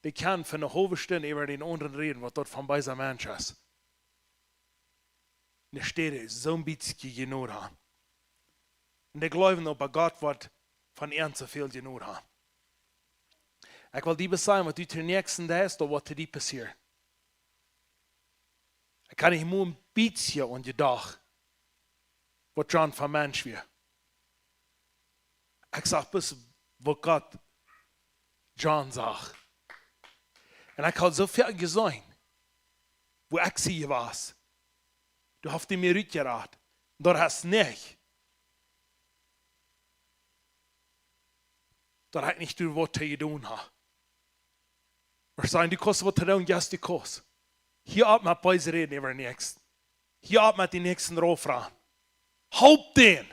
dee kjennen fa eene haulwe Stund äwa dän aundren räden, waut daut fa een beesa Mensch es. Enne Städ soon bät Jnod han. Un dee jleewen opp Gott, waut von an soo väl Jnod han. Ekj well die bloos sajen, waut du dän näakjsten Dach deist, daut woat die passieren. Ekj kaun nich mol een bät aun dän Dach, waut John fa een Mensch wia. Ekj sach bloos, waut Gott John sach. Un ekj haud soo väl jeseenen, wua ekj sie wia. Du hast die mie rutjerat. Daut hast nich. Daut haud nich du waut to doonen ha. Oba sajen, du kaust waut to doonen, yes, du kaust. Hia opp met beese räden äwa dän Näakjsten. Hia opp met dän Näakjsten rauf ran. Halp dän.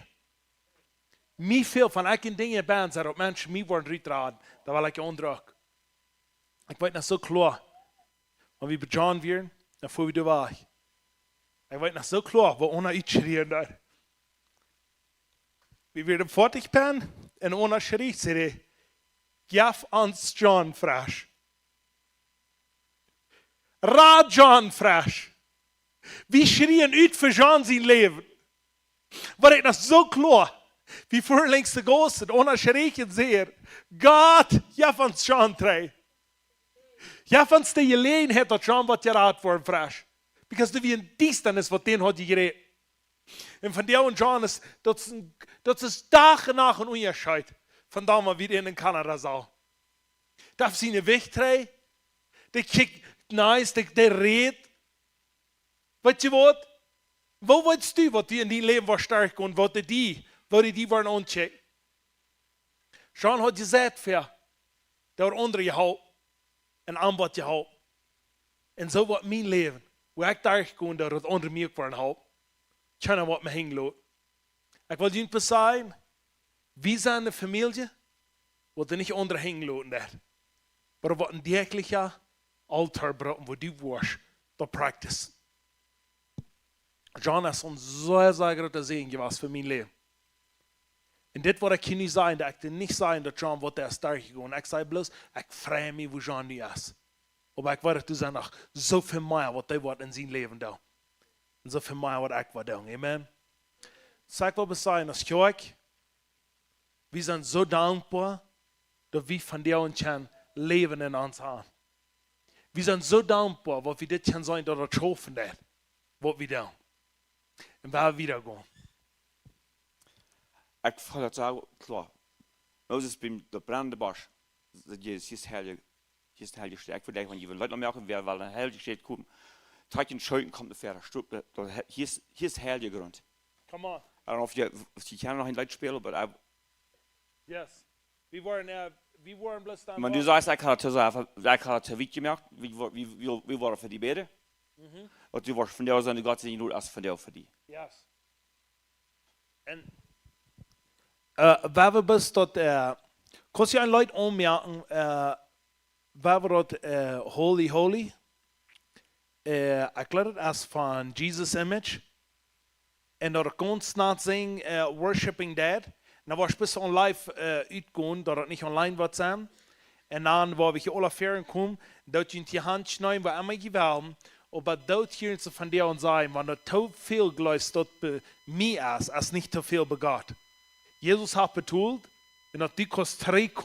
Mie fält, wan ekj en Dinja bie sie, daut Menschen mie woaren rutraden, dan well ekj aundruck. Ekj weet noch soo kloa, wan wie bie John wieren, dan fuaren wie doa wajch. Ekj weet noch soo kloa, woo eena utschrieech doa. Wie wieren foadich bie am, un eena schrieech, säd hee: "Jeff ons John Fresch. Rat John Fresch." Wie schrieen ut fa John sien Läwen. Waut ekj noch soo kloa, wie fuaren lenjd de Gauss, un eena schrieech un säd: "Gott, jeff ons John trigj. Jeff ons de Jeläajenheit, daut John woat jerat woaren fresch." Because doa wia eene Diestanis, waut dän haud jejräpt. Un vondoag un John es, daut es een, daut es Dach un Nacht een Unjascheet von doa, wua wie en Kanada sent. Doa es siene Wicht trigj. Dee kjikjt nice, dee, dee rät. Weetst du waut? Woo weetst du, waut die en dien Läwen woat stoakj un waut dee die, woo dee die woaren aunkjikjen? John haud jesajcht, fa, dee haud aundre jeholpen un am waut jeholpen. Un soo woat mien Läwen, wua ekj derchgo, daut aundre mie uk woaren halpen. Kjeena woat mie henjen loten. Ekj well junt bloos sajen, wie sent eene Famielje, waut nich aundre henjen loten deit. Oba waut een däajelja Altoa brucken, wua du woascht daut practice. John es een sea, sea groota Säajen jewast fa mien Läwen. Un dit, waut ekj hia nu saj, daut ekj dee nich saj, daut John woat ieescht derchgonen. Ekj saj bloos, ekj frei mie, wua John nu es. Oba ekj weet, doa sent noch soo väl mea, waut hee woat en sien Läwen doonen. Un soo väl mea, waut ekj woa doonen. Amen. Saj ekj, waut wie sajen, aus Kjoakj, wie sent soo dankboa, daut wie vondoag kjennen läwen en ons Harn. Wie sent soo dankboa, waut wie dit kjennen seenen, daut daut schaufen deit, waut wie doonen. Un wie wieda gonen. Ekj feel daut soo kloa. Moses bie daut brennende Busch. Daut Jesus, hia es heilje, hia es heilje Städ. Ekj veleicht, wan jie wellen Leet noch moaken, wäa well en heilje Städ komen. Trakj en Schoot, komt no väaren. Stopp, daut, daut, hia es, hia es heilje Grunt. Come on. I don't know if you, if you can noch een Leet spälen, but I Yes. Wie woaren, äh, wie woaren bloos dan. Wan du sajchst, ekj haud daut soo, ekj haud daut soo wiet jemoakt, wie, wie, wie, wie woaren fa die bäden? Mhm. Waut du woascht vondoag seenen, Gott sien Jnod es vondoag fa die. Yes. Un, äh, wie haben bloos daut, äh, kaust du een Leet aunmoaken, äh, wie haben daut, äh, Holy, Holy. Äh, ekj jleew, daut es von Jesus Image. Un daut ekj ons nich sent, äh, Worshiping Dead. Un dan woat bloos on live, äh, utgonen, daut et nich online woat sennen. Un dan, wua wie hia aula väaren komen, daut jie en de Haunt nämen, wua emma jie wellen, oba daut hia en soo von dee aun sennen, wan daut too väl jleefst, daut bie mie es, es nich too väl bie Gott. Jesus haft betolt, un daut du kaust trigjkomen.